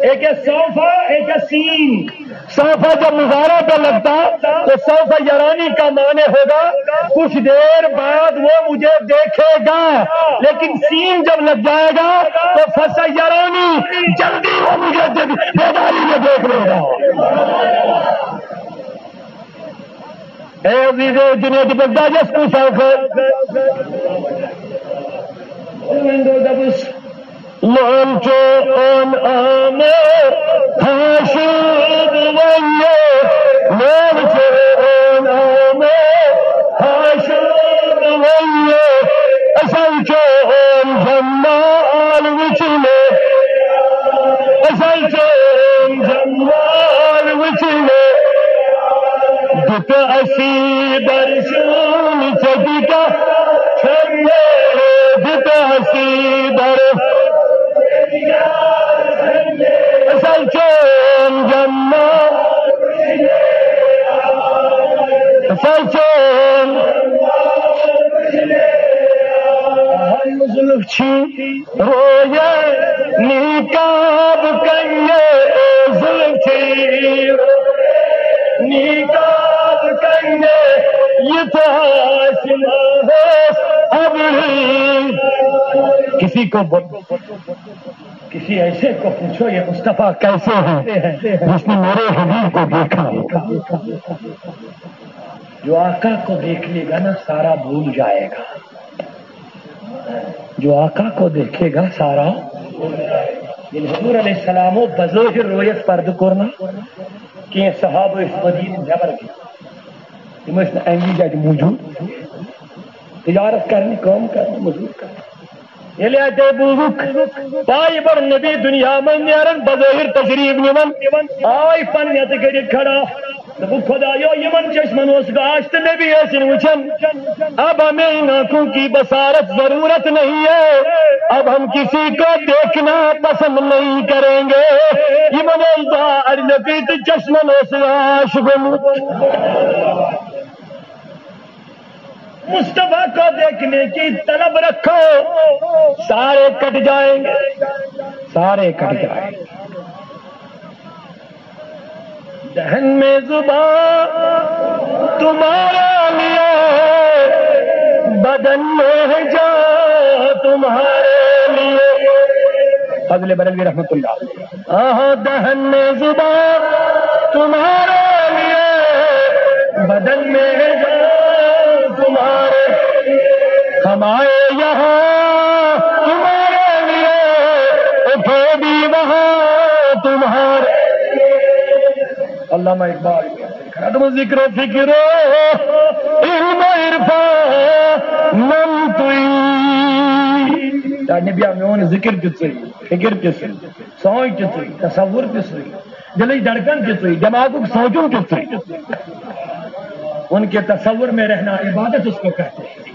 ایک ہے سوف، ایک ہے سین۔ سوف جب مضارع پہ لگتا تو سوف یرانی کا معنی ہوگا کچھ دیر بعد وہ مجھے دیکھے گا، لیکن سین جب لگ جائے گا تو فسیرانی، جلدی وہ مجھے دے-، بیداری میں دیکھ لے گا۔ اے عزیزو، جنید بغدادیس کُس آو خٲر؟ لول چون آمو حاشد ونیے، لول چون آمو حاشد ونیے، اصل چون جمال وچنے، اصل چون جمال وچنے، دت اسی درشن چدی کا چھنے، دت اسی در اصل چون جمال، اصل چون۔ ہر ظلم چھی رویے نقاب کنگے، ظلم چھی نقاب کنگے۔ کسی کو ب-، کسی ایسے کو پوچھو، یہ مصطفیٰ کیسے ہیں، جس نے میرے حبیب کو دیکھا ہوگا۔ جو آقا کو دیکھ لے گا نا، سارا بھول جائے گا۔ جو آقا کو دیکھے گا، سارا، ییٚلہِ حضور علیہ السلام بظاہر رویت پردٕ کوٚر نا، کینٛہہ صحابہٕ ٲسۍ مدیٖنہٕ نٮ۪بر گٔمٕتۍ۔ تِم ٲسۍ نہٕ اَمہِ وِزِ اَتہِ موٗجوٗد۔ تجارت کرنہِ، کٲم کرنہِ، مٔزوٗرۍ کرنہِ۔ ییٚلہِ اَتہِ بوٗزُکھ، پایہِ بر نبی دُنیا منٛز نیران، بظٲہِر تشریٖف نِوان، آے پننہِ اَتھٕ کٔرِتھ کھڑا۔ دوٚپُکھ، خۄدایو، یِمن چشمن اوس گاش تہٕ نبی ٲسِن وٕچھان۔ اب ہمیں ان آنکھوں کی بصارت ضرورت نہیں ہے، اب ہم کسی کو دیکھنا پسند نہیں کریں گے۔ یِمن اوس دعا اَرِ لٔکٕر تہٕ چشمن اوس گاش گوٚمُت۔ مصطفیٰ کو دیکھنے کی طلب رکھو، سارے کٹ جائیں گے، سارے کٹ جائیں گے۔ دہن میں زبان تمہارے لیے، بدن میں ہے جان تمہارے لیے۔ فضل بریلوی رحمۃ اللہ۔ آہاں، دہن میں زبان تمہارے لیے، بدن میں ہے جان تمہارے لیے۔ ہم آئے یہاں تمہارے لیے، اٹھے بھی وہاں تمہارے۔ علامہ اقبال۔ ختم ذکر و فکر و علم و عرفان نم توئی۔ یعنی بیا میون ذکر تہِ ژٕے، فکر تہِ ژٕے، سونچ تہِ ژٕے، تصور تہِ ژٕے، دلٕچ دھڑکن تہِ ژٕے، دماغُک سونچُن تہِ ژٕے۔ ان کے تصور میں رہنا عبادت اس کو کہتے ہیں۔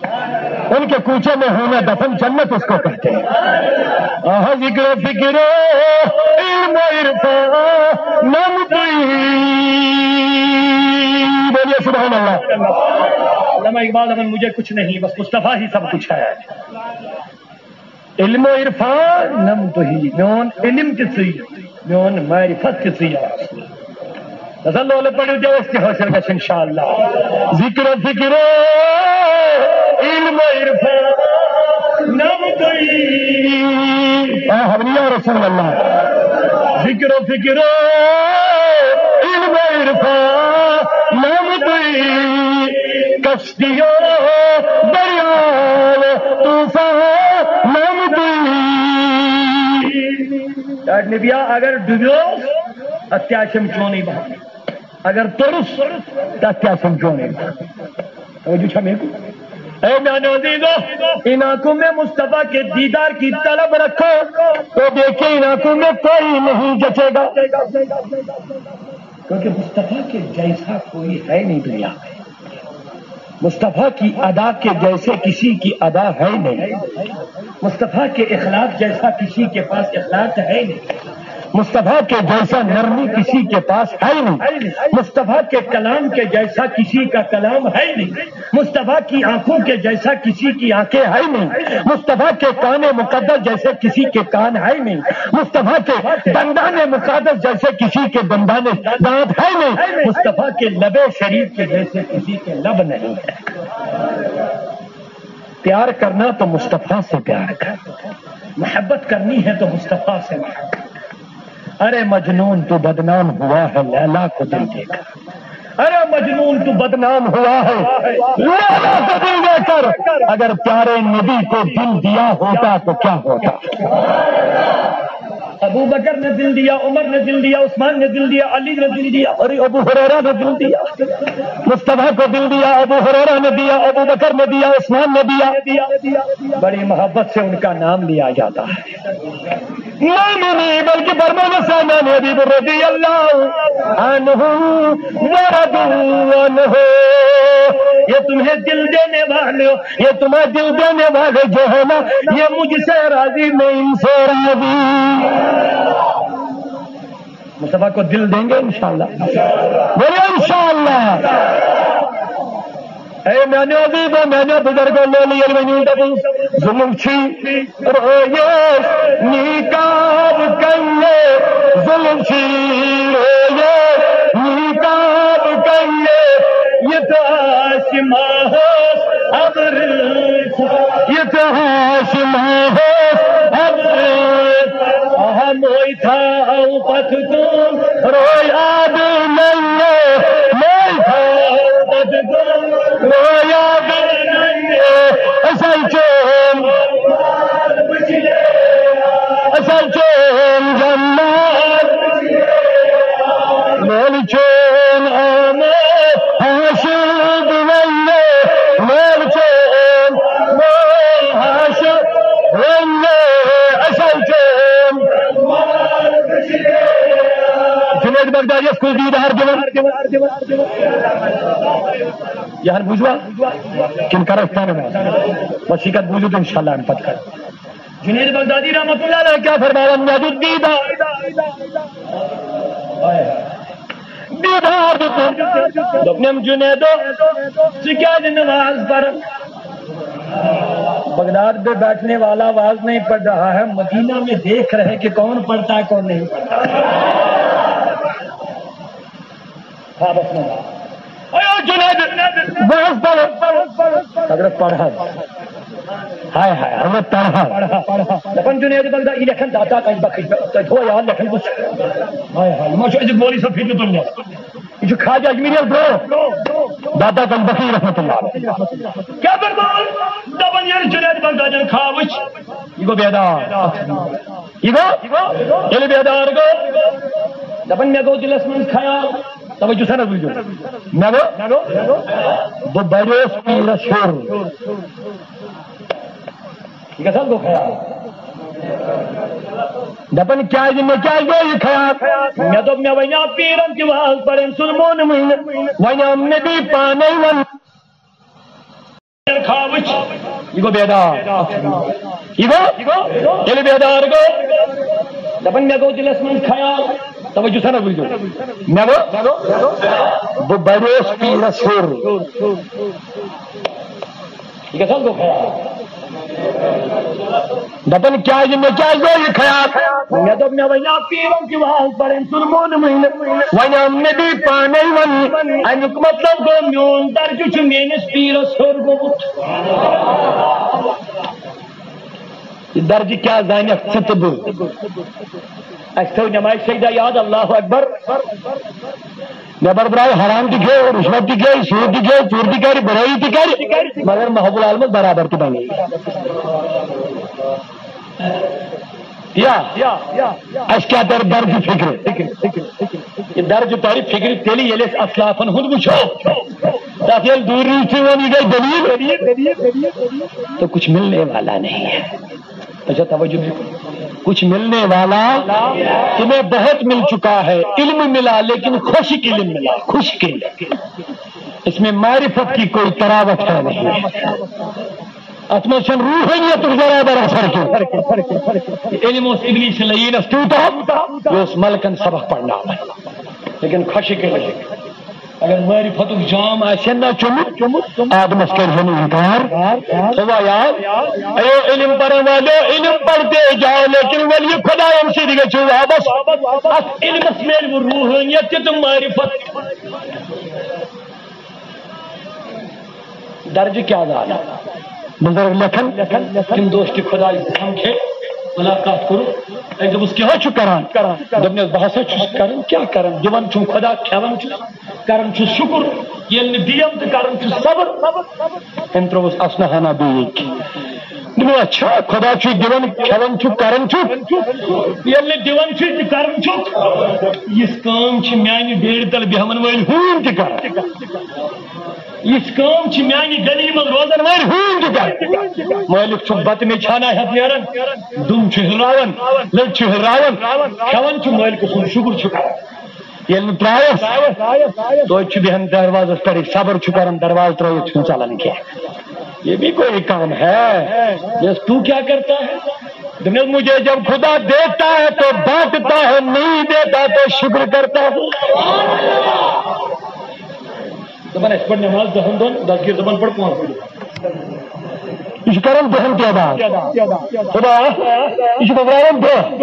ان کے کوچے میں ہونا دفن جنت اس کو کہتے ہیں۔ آہ، ذکر و فکر و علم و عرفان نم توئی۔ بولیے سبحان اللہ۔ علامہ اقبال دپان، مجھے کچھ نہیں، بس مصطفیٰ ہی سب کچھ ہے۔ علم و عرفان نم توئی، میون علم تہِ ژٕے، میون معرفت تہِ ژٕے۔ تسلل پڑھو جو اس کے حاصل گژھِ انشاءاللہ۔ ذکر و فکر و علم و عرفان نم توئی۔ آہ، اولیاء رسول اللہ۔ ذکر و فکر و علم و عرفان نم توئی۔ کشتی و دریا و طوفان نم توئی۔ یاد نبیا، اگر ڈوبیو، اتھ تہِ آسٮ۪م چونُے بہانہٕ۔ اگر توٚرُس، تَتھ تہِ آسٮ۪م چونُے۔ توجہ چھا میرے کو؟ اے میانو عزیزو، ان آنکھوں میں مصطفیٰ کے دیدار کی طلب رکھو، تو دیکھیں ان آنکھوں میں کوئی نہیں جچے گا۔ کیونکہ مصطفیٰ کے جیسا کوئی ہے نہیں دنیا میں۔ مصطفیٰ کی ادا کے جیسے کسی کی ادا ہے نہیں۔ مصطفیٰ کے اخلاق جیسا کسی کے پاس اخلاق ہے نہیں۔ مصطفیٰ کے جیسا نرمی کسی کے پاس ہے نہیں۔ مصطفیٰ کے کلام کے جیسا کسی کا کلام ہے نہیں۔ مصطفیٰ کی آنکھوں کے جیسا کسی کی آنکھیں ہے نہیں۔ مصطفیٰ کے کان مقدس جیسے کسی کے کان ہے نہیں۔ مصطفیٰ کے دندان مقدس جیسے کسی کے دندان دانت ہے نہیں۔ مصطفیٰ کے لب شریف کے جیسے کسی کے لب نہیں ہے۔ پیار کرنا تو مصطفیٰ سے پیار کر، محبت کرنی ہے تو مصطفیٰ سے محبت۔ ارے مجنون تو بدنام ہوا ہے، لیلا کو دل دے کر۔ ارے مجنون تو بدنام ہوا ہے، لیلا کو دل دے کر۔ اگر پیارے نبی کو دل دیا ہوتا تو کیا ہوتا؟ ابو بکر نے دل دیا، عمر نے دل دیا، عثمان نے دل دیا، علی نے دل دیا، اور ابو ہریرہ نے دل دیا۔ مصطفیٰ کو دل دیا، ابو ہریرہ نے دیا، ابو بکر نے دیا، عثمان نے دیا۔ بڑی محبت سے ان کا نام لیا جاتا ہے۔ نہیں، نہیں، نہیں، بلکہ فرمایا سامان حبیب رضی اللہ عنہ ورضوا عنہ، یہ تمہیں دل دینے والے، یہ تمہیں دل دینے والے جو ہے نا، یہ مجھ سے راضی، میں ان سے راضی۔ مصطفیٰ کو دل دیں گے انشاءاللہ۔ بولے انشاءاللہ۔ اے میانیو عزیزو، میانیو بزرگو، لولو ییٚلہِ ونیو دپو، ظلم چھی رویس نیکاب کنیے، ظلم چھی رویس نیکاب کنیے، یہ تو آش ماہوس ابر، یتہاس ماہوس ابر، اہموی تھاو پتھ کن روی آب ننگے، موی تھاو پتھ کن روی آب ننگے، اصل چون، اصل چون جمال، مول چون آمو حاشد وننے، مول چون، مول حاشد وننے، اصل چون۔ جنید بغدادی یس کل دیدار دِوان۔ یہِ ہن بوٗزوا؟ کِنہٕ کرو پانہٕ وٲنۍ؟ وۄنۍ چھِ یہِ کتھ بوٗزِو تُہۍ انشاءاللہ امہِ پتہٕ کتھ۔ جنید بغدادی رحمت اللہ علیہ کیٛاہ فرماوان؟ مےٚ دیُت دیٖدار۔ دیٖدار دیُتُن۔ دوٚپنم، جنیدو، ژٕ کیٛازِ نہٕ واز پران؟ بغداد میں بیٹھنے والا واز نہیں پڑھ رہا ہے، مدینہ میں دیکھ رہے کہ کون پڑھتا ہے، کون نہیں پڑھتا۔ خوابس منٛز۔ اے جنید، بہٕ حظ پرٕ۔ حضرت پرٕ حظ۔ ہاے ہاے، حضرت پرٕ حظ۔ دپان جنید بغدادی، یہِ لیکھان داتا کنج بخش، تۄہہِ تھوٚو یاد لیکھان کُس چھُ؟ ہاے ہاے، یہِ ما چھُ أزیُک مولوی صٲب فتنہٕ تُلنہِ؟ یہِ چھُ خواجہ اجمیری یس برٛونٛہہ۔ داتا کنج بخش رحمت اللہ علیہ۔ کیٛاہ پرٕ؟ دپان ییٚلہِ جنید بغدادین خواب وٕچھ، یہِ گوٚو بیدار۔ یہِ گوٚو؟ ییٚلہِ بیدار گوٚو، دپان، مےٚ گوٚو دِلس منٛز خیال، توجہ سان حظ بوٗزِو۔ مےٚ گوٚو، بہٕ بڑیوس پیٖرس ہیوٚر۔ یہِ کتھ حظ گوٚو خیال؟ دپان، کیٛازِ، مےٚ کیٛازِ گوٚو یہِ خیال؟ مےٚ دوٚپ، مےٚ ونیٛاو پیٖرن تہِ واز پرٕنۍ، سُہ مون وۄنۍ۔ وۄنۍ آو نبی پانے ون۔ خواب وٕچھ، یہِ گوٚو بیدار۔ یہِ گوٚو؟ ییٚلہِ بیدار گوٚو، دپان، مےٚ گوٚو دِلس منٛز خیال، توجہ سان حظ بوٗزِو۔ مےٚ گوٚو، بہٕ بڑیوس پیٖرس ہیوٚر۔ یہِ کتھ حظ گوٚو خیال؟ دپان، کیٛازِ، مےٚ کیٛازِ گوٚو یہِ خیال؟ مےٚ دوٚپ، مےٚ ونیٛاو پیٖرن تہِ واز پرٕنۍ، سُہ مون وۄنۍ۔ وۄنۍ آو نبی پانے ون۔ امیُک مطلب گوٚو، میون درجہٕ چھُ میٲنِس پیٖرس ہیوٚر گوٚمُت۔ یہِ درجہٕ کیٛاہ زانکھ ژٕ تہٕ بہٕ؟ اَسہِ تھٲو نماز سجدہ یاد، اللہ اکبر۔ نٮ۪بر درٛاے، حرام تہِ کھیوٚو، رُشوت تہِ کھیوٚو، سوٗد تہِ کھیوٚو، ژوٗر تہِ کرِ، بُرٲیی تہِ کرِ، مگر محب العالمس برابر تہِ بنے۔ یا، اَسہِ کیٛاہ ترِ درجہٕ فکرِ؟ یہِ درجہٕ ترِ فکرِ تیٚلہِ، ییٚلہِ أسۍ اسلافن ہُنٛد وٕچھو۔ تَتھ ییٚلہِ دوٗر روٗزتھٕے ووٚن، یہِ گٔے دٔلیٖل، تو کچھ ملنے والا نہیں ہے۔ اچھا، توجہ۔ کچھ ملنے والا، تمہیں بہت مل چکا ہے، علم ملا لیکن خشک علم ملا، خشک علم۔ اس میں معرفت کی کوئی تراوت ہے نہیں۔ اتھ منٛز چھنہٕ روحانیتُک ذرا برابر اثر کینٛہہ۔ علم اوس ابلیس لعینس تیوٗتاہ، یہِ اوس ملکن سبق پرناوان، لیکن خۄشِک علم۔ اگر معرفتُک جام آسہِ نہ چوٚمُت، آدمس کٔرۍ زیو نہٕ انکار۔ ہوا یاد، اے علم پرن والو، علم پڑھتے جاؤ، لیکن ولی خداین سۭتۍ گٔژھِو واپس۔ اتھ علمس میلہِ وۄنۍ روحانیت تہِ تہٕ معرفت۔ درجہٕ کیٛاہ زانان؟ بزرگ لیکھن، تِم دوستی خدای سمکھے، ملاقات کوٚرُکھ۔ اَسہِ دوٚپُس، کیٛاہ چھُ کران؟ دوٚپنَس، بہٕ ہسا چھُس کران، کیٛاہ کران؟ دِوان چھُم خدا، کھٮ۪وان چھُس، کران چھُس شُکُر۔ ییٚلہِ نہٕ دِیم تہٕ کران چھُس صبر۔ أمۍ ترٛووُس اَسنہٕ ہنا بیٚیہِ۔ دوٚپُن، اچھا، خدا چھُے دِوان، کھٮ۪وان چھُکھ، کران چھُکھ۔ ییٚلہِ نہٕ دِوان چھُے تہٕ کران چھُکھ، یِژھ کٲم چھِ میانہِ بیرِ تل بیہمن وٲلۍ ہوٗنۍ تہِ کران۔ یِژھ کٲم چھِ میانہِ گلی منٛز روزن وٲلۍ ہوٗنۍ تہِ کران۔ مٲلِک چھُ بتہٕ مےٚ چھانہ ہٮ۪تھ نیران، دُم چھُ ہِلراوان، لٔٹۍ چھِ ہِلراوان، کھٮ۪وان چھُ، مٲلکہٕ سُنٛد شُکُر چھُ کران۔ ییٚلہِ نہٕ ترٛایَس، توتہِ چھُ بیٚہن دروازس پٮ۪ٹھٕے، صبر چھُ کران، دروازٕ ترٲوِتھ چھُنہٕ ژلان کینٛہہ۔ یہ بھی کوئی کام ہے؟ یس، تو کیا کرتا ہے؟ دوٚپنَس، مجھے جب خدا دیتا ہے تو بانٹتا ہے، نہیں دیتا تو شکر کرتا ہوں۔ دَپان، اَسہِ پٔر نٮ۪ماز دَہَن دۄہَن، دستگیر صٲبَن پٔر پانٛژھ دۄہ۔ یہِ چھُ کران دَہَن تعداد۔ خدا، یہِ چھُ بٲگراوان دَہ۔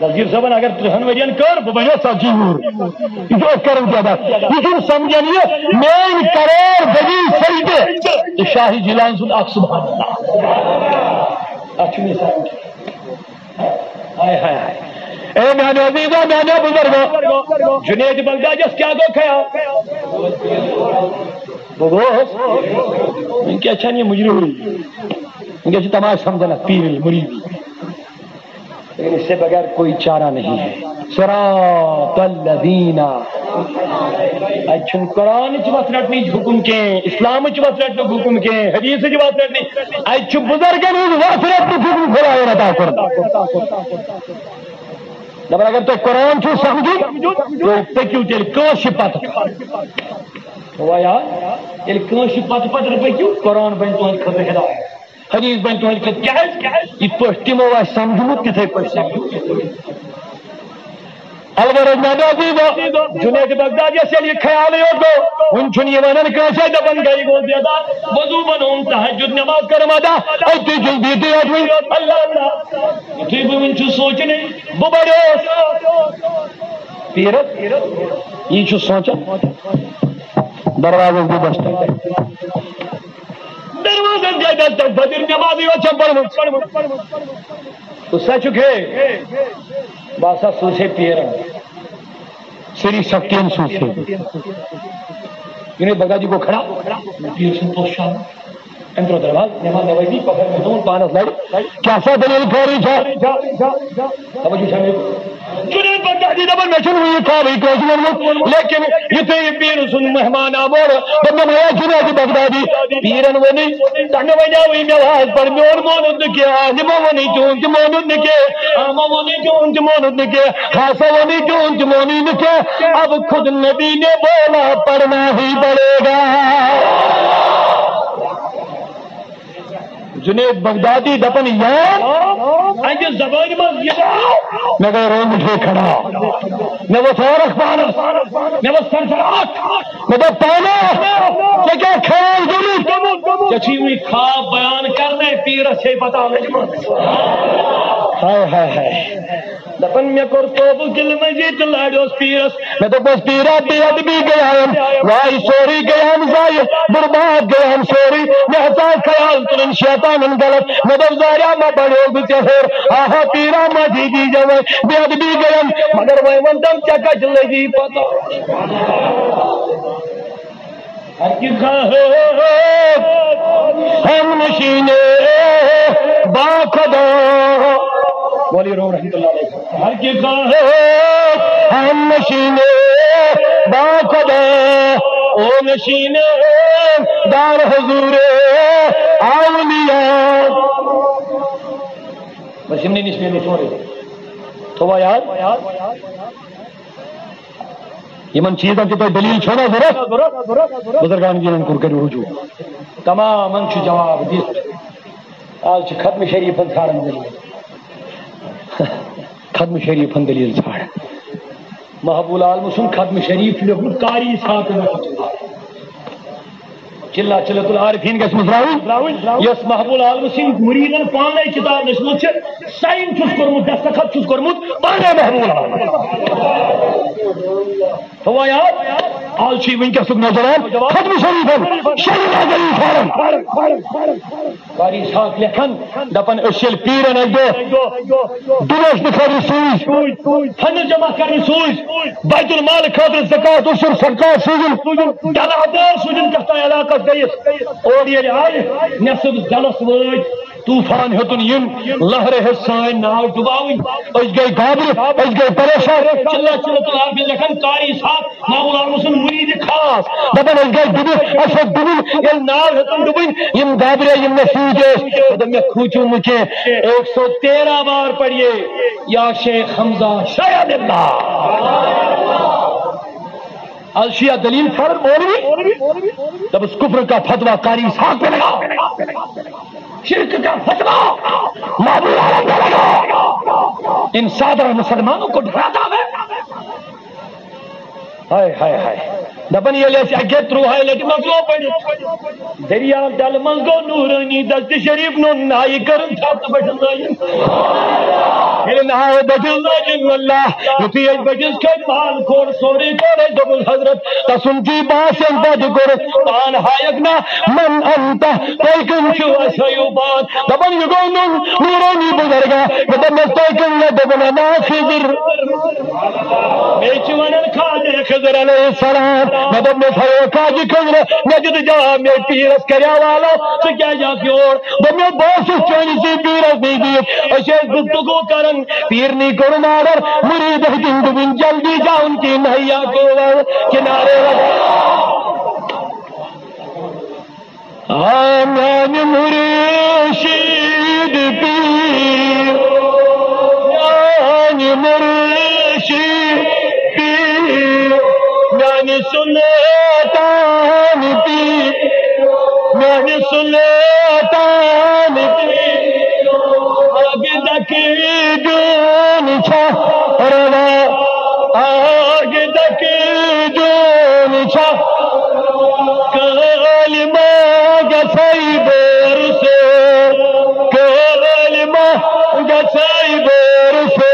دستگیر صٲبن اگر ترٛہَن ؤرین کٔر، بہٕ بنیو ژتجی وُہُر۔ یہِ چھُ أتھۍ کران تعداد۔ یہِ چھُنہٕ سمجھان یہِ میٲنۍ کرور دٔلیٖل سجدٕ تہٕ شاہ جیلانی سُنٛد اکھ سبحان اللہ۔ اتھ چھُنہٕ یہِ سمجھ۔ ہاے ہاے ہاے۔ اے میانیو عزیزو، میانیو بزرگو، جنید بغدادیس کیا گو خیال؟ بہٕ گوس۔ وٕنکیٚس چھَنہٕ یہِ مُجرِمٕے۔ وٕنکیٚس چھِ تماش سمجھان اَتھ پیٖرٕے، مُریٖدٕے۔ لیکن اس سے بغیر کوئی چارہ نہیں ہے۔ صراط الذین۔ اَتہِ چھُنہٕ قرآنٕچ وَتھ رَٹنٕچ حُکُم کینٛہہ، اِسلامٕچ وَتھ رَٹنُک حُکُم کینٛہہ، حدیٖثٕچ وَتھ رَٹنٕچ۔ اَتہِ چھُ بُزرگن ہُنٛد وَتھ رَٹنُک حُکُم خۄدایَن عطا کوٚرمُت۔ دَپان، اگر تۄہہِ قرآن چھُو سَمجھُن، تُہۍ پٔکِو تیٚلہِ کٲنٛسہِ پَتہٕ۔ وۄنۍ آ، ییٚلہِ کٲنٛسہِ پَتہٕ پَتہٕ پٔکِو، قرآن بَنہِ تُہٕنٛدِ خٲطرٕ ہدایت۔ حدیث بنہِ تُہنٛدِ خٲطرٕ۔ کیٛازِ؟ یِتھ پٲٹھۍ تِمو آسہِ سمجھمُت، تِتھے پٲٹھۍ سمجھو۔ البرز محمد عزیزو، جنید بغدادیس ییٚلہِ یہِ خیالٕے یوت گوٚو، وُنہِ چھُنہٕ یہِ ونان کٲنٛسے، دپان گرِ گوٚو بیدار، وضو بنووُم، تہجد نماز کٔرٕم ادا، أتھی چھُس بِہتٕے یوت وُنہِ، اللہ اللہ۔ یُتھُے بہٕ وُنہِ چھُس سونٛچان، بہٕ بڑیوس۔ پیٖرس، یی چھُ سونٛچان، دروازس گوٚو دستک۔ دروازس گٔے دستک، فجر نمازٕے یوت چھم پٔرمٕژ۔ کُس سا چھُکھ ہے؟ بہٕ ہسا سوٗزِ ہے پیٖرن۔ سٲری سختین سوٗزِ ہے۔ جنید بغدادی گوٚو کھڑا۔ پیٖر سُنٛد پوٚژھ چھُ آمُت۔ أمۍ ترٛوو دروازٕ، نماز نمٲزی پتہٕ مےٚ دوٚپُن پانس لرِ، کیٛاہ سا دٔلیٖل خٲرٕے چھا؟ توجہ چھا مےٚ؟ جنید بغدادی دپان، مےٚ چھُنہٕ وُنہِ خوابٕے کٲنٛسہِ ووٚنمُت، لیکن یُتھُے یہِ پیٖرٕ سُنٛد مہمان آو اورٕ، دوٚپنم، ہے جنید بغدادی، پیٖرن ووٚنُے، تۄہہِ نہٕ وَنیٛاوُے مےٚ واز پَر، میون مونُت نہٕ کینٛہہ، عالمو ووٚنُے تِہُنٛد تہِ مونُت نہٕ کینٛہہ، عامو ووٚنُے تِہُنٛد تہِ مونُت نہٕ کینٛہہ، خاصو ووٚنُے تِہُنٛد تہِ مونُے نہٕ کینٛہہ۔ اب خود نبی نے بولا، پڑھنا ہی پڑے گا۔ جنید بغدادی دپان، یار، اَتہِ زبٲنۍ منٛز یہِ آو، مےٚ گٔے رونٛگٹے کھڑا، مےٚ ووٚتھ عٲرق پانس، مےٚ ووٚتھ سرسراہٹ، مےٚ دوٚپ، پانے، ژےٚ کیٛاہ خیال گوٚمُت؟ ژےٚ چھُے وُنہِ خواب بیان کرنے، پیٖرس چھے پتہ لٔجمٕژ۔ ہاے، ہاے، ہاے۔ دپان، مےٚ کوٚر توبہٕ دِلہٕ منٛزی تہٕ لاریوس پیٖرس۔ مےٚ دوٚپمَس، پیٖرا، بے ادبی گٔیایم، واے سورُے گٔیام ضایع، برباد گٔیام سورُے۔ مےٚ ہسا خیال تُلُن شیطانن غلط۔ مےٚ دوٚپ، زاریا، ما بڑیو بہٕ ژےٚ ہیوٚر؟ آہا، پیٖرا، معٲفی دیٖزٮ۪و وۄنۍ، بے ادبی گٔیم۔ مگر وۄنۍ وَن تَم، ژےٚ کَتہِ لٔگی پتہ؟ ہر کی خواہش ہم نشین با خدا۔ مولوی روم رحمۃ اللہ علیہ۔ ہر کی خواہش ہم نشین با خدا، او نشین دار حضور اولیاء۔ بس یِمنٕے نِش میلہِ سورُے۔ تھووا یاد؟ یِمن چیٖزن تہِ تۄہہِ دٔلیٖل چھو نا ضروٗرت؟ بُزرگان دیٖنن کُن کٔرِو رجوع۔ تمامن چھُ جواب دِتھ۔ آز چھِ ختم شریٖفن ژھانڈان دٔلیٖل۔ ختم شریٖفن دٔلیٖل ژھانڈان۔ محبوب العالم سُنٛد ختم شریٖف چھُ لیوٚکھمُت قاری اسحاق رحمتہ اللہ۔ چلہ چلہ العارفین گژھِ مُژراوٕنۍ۔ یۄس محبوب العالم سٕنٛدۍ مُریٖدن پانے کِتاب لیچھمٕژ چھِ، ساین چھُس کوٚرمُت، دستخط چھُس کوٚرمُت پانے محبوب العالم۔ تھووا یاد؟ آز چھُ وٕنکیٚسُک نوجوان ختم شریٖفن، شریٖف اعظم فارم۔ قاری اسحاق لیکھان، دپان، أسۍ ییٚلہِ پیٖرن اَکہِ دۄہ ڈوٗنۍ وچنہٕ خٲطرٕ سوٗزۍ، فنڈ جمع کرنہِ سوٗزۍ، بیت المال خٲطرٕ زکوٰۃ، عشر صدقات سوٗزِن، ڈلہٕ دٲر سوٗزِن، کتھ تام علاقس گٔیِس۔ اور ییٚلہِ آیہِ، نٮ۪صٕف ڈلس وٲتۍ، طوفان ہیوٚتُن یُن، لہرٕ ہیٚژ سٲنۍ ناو ڈُباوٕنۍ۔ أسۍ گٔے گابرِتھ، أسۍ گٔے پریشان۔ چلہ چلہ تہٕ عارفین لیکھان، قاری اسحاق محبوب العالم سُنٛد مُریٖد خاص۔ دپان، أسۍ گٔے ڈُبِتھ، اَسہِ ہیوٚت ڈُبُن۔ ییٚلہِ ناو ہیوٚتُن ڈُبٕنۍ، یِم گابرے، یِم مےٚ سۭتۍ ٲسۍ۔ مےٚ دوٚپ، مےٚ کھوٗژِو نہٕ کینٛہہ۔ ایک سو تیرہ بار پڑھیے، یا شیخ حمزہ شاید اللہ۔ از شیعہ دلیل پھر مولوی۔ جب اس کفر کا فتویٰ قاری اسحاق پہ لگا، شرک کا فتویٰ محبوب عالم پہ لگا، ان سادہ مسلمانوں کو ڈراتا ہے۔ ہائے، ہائے، ہائے۔ دپان ییٚلہِ اَسہِ اَکہِ ہَتہِ ترٛوہاے لَٹہِ مۄکلو پٔرِتھ، دٔریاو ڈلہٕ منٛز گوٚو نوٗرٲنی دستِ شریف نوٚن نایہِ کٔرٕن تھپھ تہٕ بٔٹھِس لٲگِن۔ ییٚلہِ ناو بٔٹھِس لٲگِن، واللہ، یُتھُے أسۍ بٔٹھِس کھٔتۍ، پان کھول، سورُے کوٚر اَسہِ، دوٚپُن، حضرت، تسُنٛد چی باسٮ۪ن پتہٕ کوٚرُس، پان ہایَکھ نا، من انت، تُہۍ کٕم چھِو، اَسہِ ہٲیِو پان۔ دپان، یہِ گوٚو نوٚن نوٗرٲنی بُزرگا۔ مےٚ دوٚپمَس، تُہۍ کٕم؟ مےٚ دوٚپُن، انا خضر۔ بیٚیہِ چھِ وَنان خاجہ خضر علیہ السلام۔ مےٚ دوٚپ، مےٚ تھٲیو خاجہ خضر، مےٚ دیُت جواب، مےٚ پیٖرَس کَریٛاو حالو، ژٕ کیٛازِ آکھ یور؟ دوٚپ مےٚ، بہٕ اوسُس چٲنِسٕے پیٖرَس نزدیٖک، أسۍ ٲسۍ گفتگو کَران، پیٖرنٕے کوٚرُن آرڈر، مُریٖدَس دیُن دوٚپُن، جلدی جاؤن کی نہیا کو کنارے لگا۔ آ میانہِ مُرشِد پیٖر، میانہِ مُرشِد پیٖر، میانہِ سُلطان پیٖر، میانہِ سُلطان پیٖر، اَگہِ دَکہِ دیُن چھا روا، اَگہِ دَکہِ دیُن چھا کٲلۍ ما گژھے بور سو، کٲلۍ ما گژھے بور سو۔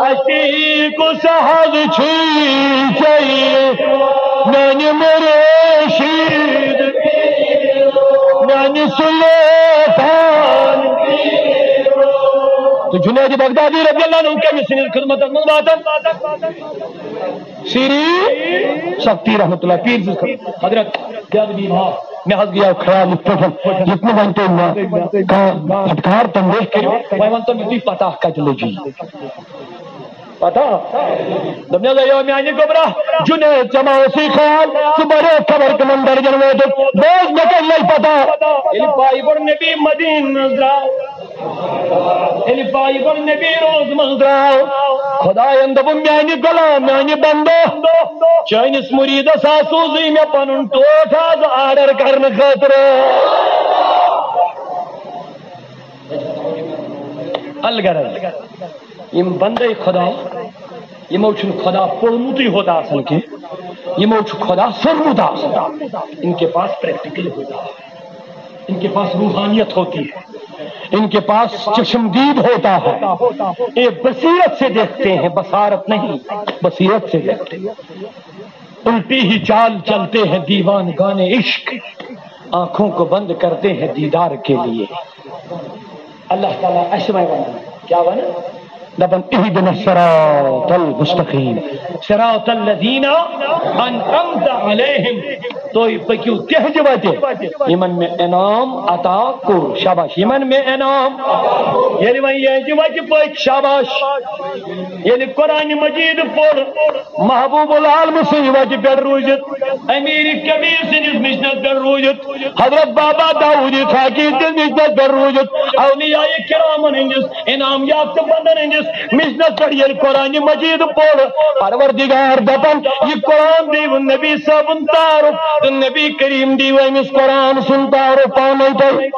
اسی کُس حظ چھُے ژےٚ میانہِ مُرشِد، میانہِ سُلطان۔ تو جنید بغدادی رضی اللہ عنہ کٔمِس سٕنٛدِس خدمتس منٛز واتان؟ سری سختی رحمت اللہ پیر سٕنٛز خدمت۔ حضرت، بے ادبی معاف۔ مےٚ حظ گٔیو خیال یِتھ پٲٹھۍ، یُتھ نہٕ وۄنۍ تُہۍ مےٚ کانٛہہ پھٹکار تنبیہ کٔرِو۔ وۄنۍ وَن تو مےٚ تُہۍ پتہ کَتہِ لٔجی؟ پتہ؟ دوٚپمَس، اے میانہِ گوٚبرا، جنید، ژےٚ ما اوسُے خیال؟ ژٕ بڑے خبر کٕمن درجن ووتُکھ؟ بوز، مےٚ کَتہِ لٔج پتہ؟ ییٚلہِ پایہِ گۄڈٕ نبی مدیٖنہٕ منٛز درٛاو، ییٚلہِ پایہِ گۄڈٕ نبی روزٕ منٛز درٛاو، خۄدایَن دوٚپُن، میانہِ غلام، میانہِ بندو، چٲنِس مُریٖدَس ہا سوٗزٕے مےٚ پنُن ٹوٹھ آز آرڈر کرنہٕ خٲطرٕ۔ الغرض، یِم بندے خۄدا، یِمو چھُنہٕ خۄدا پوٚرمُتٕے ہوت آسان کینٛہہ، یِمو چھُ خۄدا سوٚرمُت آسان۔ ان کے پاس پریکٹیکل ہوتا ہے، ان کے پاس روحانیت ہوتی ہے، ان کے پاس چشمدید ہوتا ہے، یہ بصیرت سے دیکھتے ہیں، بصارت نہیں، بصیرت سے دیکھتے ہیں۔ الٹی ہی چال چلتے ہیں دیوان گانے عشق، آنکھوں کو بند کرتے ہیں دیدار کے لیے۔ اللہ تعالیٰ اَسہِ وۄنۍ وَنان، کیٛاہ وَنان؟ دَپان، اهدنا الصراط المستقيم، صراط الذين أنعمت عليهم۔ تُہۍ پٔکِو تِہنٛزِ وَتہِ، یِمَن مےٚ انعام عطا کوٚر۔ شاباش، یِمَن مےٚ انعام۔ ییٚلہِ وۄنۍ یِہنٛزِ وَتہِ پٔکۍ، شاباش۔ ییٚلہِ قرآن مجید پوٚر، محبوب العالم سٕنٛزِ وَتہِ پٮ۪ٹھ روٗزِتھ، امیر کبیر سٕنٛدِس مِشنَس پٮ۪ٹھ روٗزِتھ، حضرت بابا داؤد خاکی سٕنٛدِس مِشنَس پٮ۪ٹھ روٗزِتھ، اولیاء کرامن ہٕنٛدِس، انعام یافتہٕ بندن ہٕنٛدِس مِشنَس پٮ۪ٹھ ییٚلہِ قرآن مجید پوٚر، پروردگار دَپان، یہِ قرآن دیٖوٕ نبی صٲبُن تعارُف، تہٕ نبی کریم دیٖوٕ أمِس قرآن سُنٛد تعارُف پانے تۄہہِ۔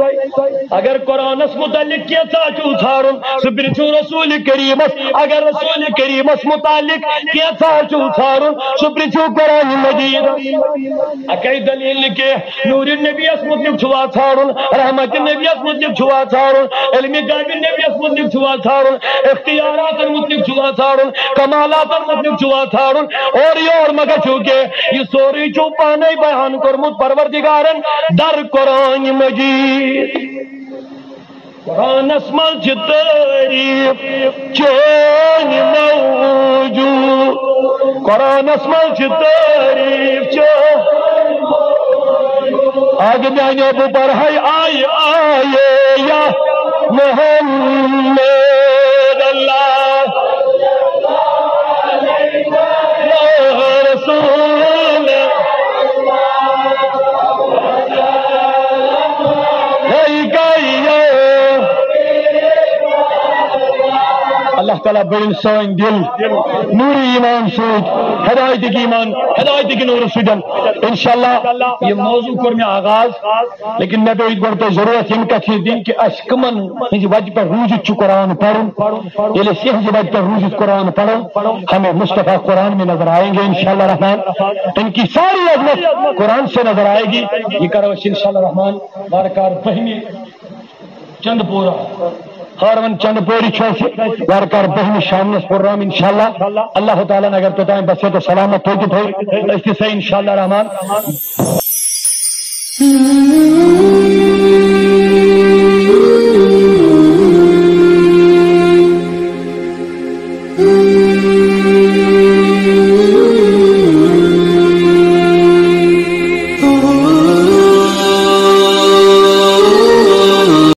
اگر قرآنس متعلق کینٛژھا چھُو ژھانٛڈُن، سُہ پرٛژھِو رسول کریمس۔ اگر رسول کریمس متعلق کینٛژھا چھُو ژھانٛڈُن، سُہ پرٛژھِو قرآن مجیدس۔ اکے دلیل نہٕ کینٛہہ، نور نبیس متعلق چھُوا ژھانٛڈُن، رحمت نبیس متعلق چھُوا ژھانٛڈُن، علم غیب نبیس متعلق چھُوا ژھانٛڈُن، اختیاراتن متعلق چھُوا ژھانٛڈُن، کمالاتن متعلق چھُوا ژھانٛڈُن، اورٕ یور مگر چھُو کینٛہہ، یہِ سورُے چھُو پانے بیان کوٚرمُت پروردگارن در قرآن مجید۔ قرآنس منٛز چھِ تعریٖف چٲنۍ موجود۔ قرآنس منٛز چھِ تعریٖف چٲنۍ۔ اَکہِ میٛانہِ بہٕ پرہے آیہِ آیہِ یا محمد اللہ یا رسول۔ اللہ تعالیٰ بٔرِن سٲنۍ دِل نوٗرِ ایمان سۭتۍ، ہدایتٕکۍ ایمان، ہدایتٕکۍ نوٗرٕ سۭتۍ۔ انشاءاللہ، یہِ موضوع کوٚر مےٚ آغاز، لیکن مےٚ پیٚیہِ گۄڈٕ تۄہہِ ضروٗرت ییٚمہِ کَتھِ ہِنٛز دِنۍ کہِ اَسہِ کٕمَن ہِنٛزِ وَتہِ پٮ۪ٹھ روٗزِتھ چھُ قرآن پَرُن۔ ییٚلہِ أسۍ یِہٕنٛزِ وَتہِ پٮ۪ٹھ روٗزِتھ قرآن پَرو، ہمیں مصطفیٰ قرآن میں نظر آئیں گے انشاءاللہ الرحمن۔ ان کی ساری عظمت قرآن سے نظر آئے گی۔ یہِ کَرو أسۍ انشاءاللہ الرحمن وارٕ کارٕ بٔہمہِ چندپورہ، ہارون چندپوری چھُ اَسہِ وارٕ کارٕ بٔہمہِ شامنَس پروگرام انشاءاللہ۔ اللہ تعالیٰ ہن اگر توٚتام بصحت و سلامت تھوٚو تہٕ تھوٚو، أسۍ تہِ سا انشاءاللہ الرحمن۔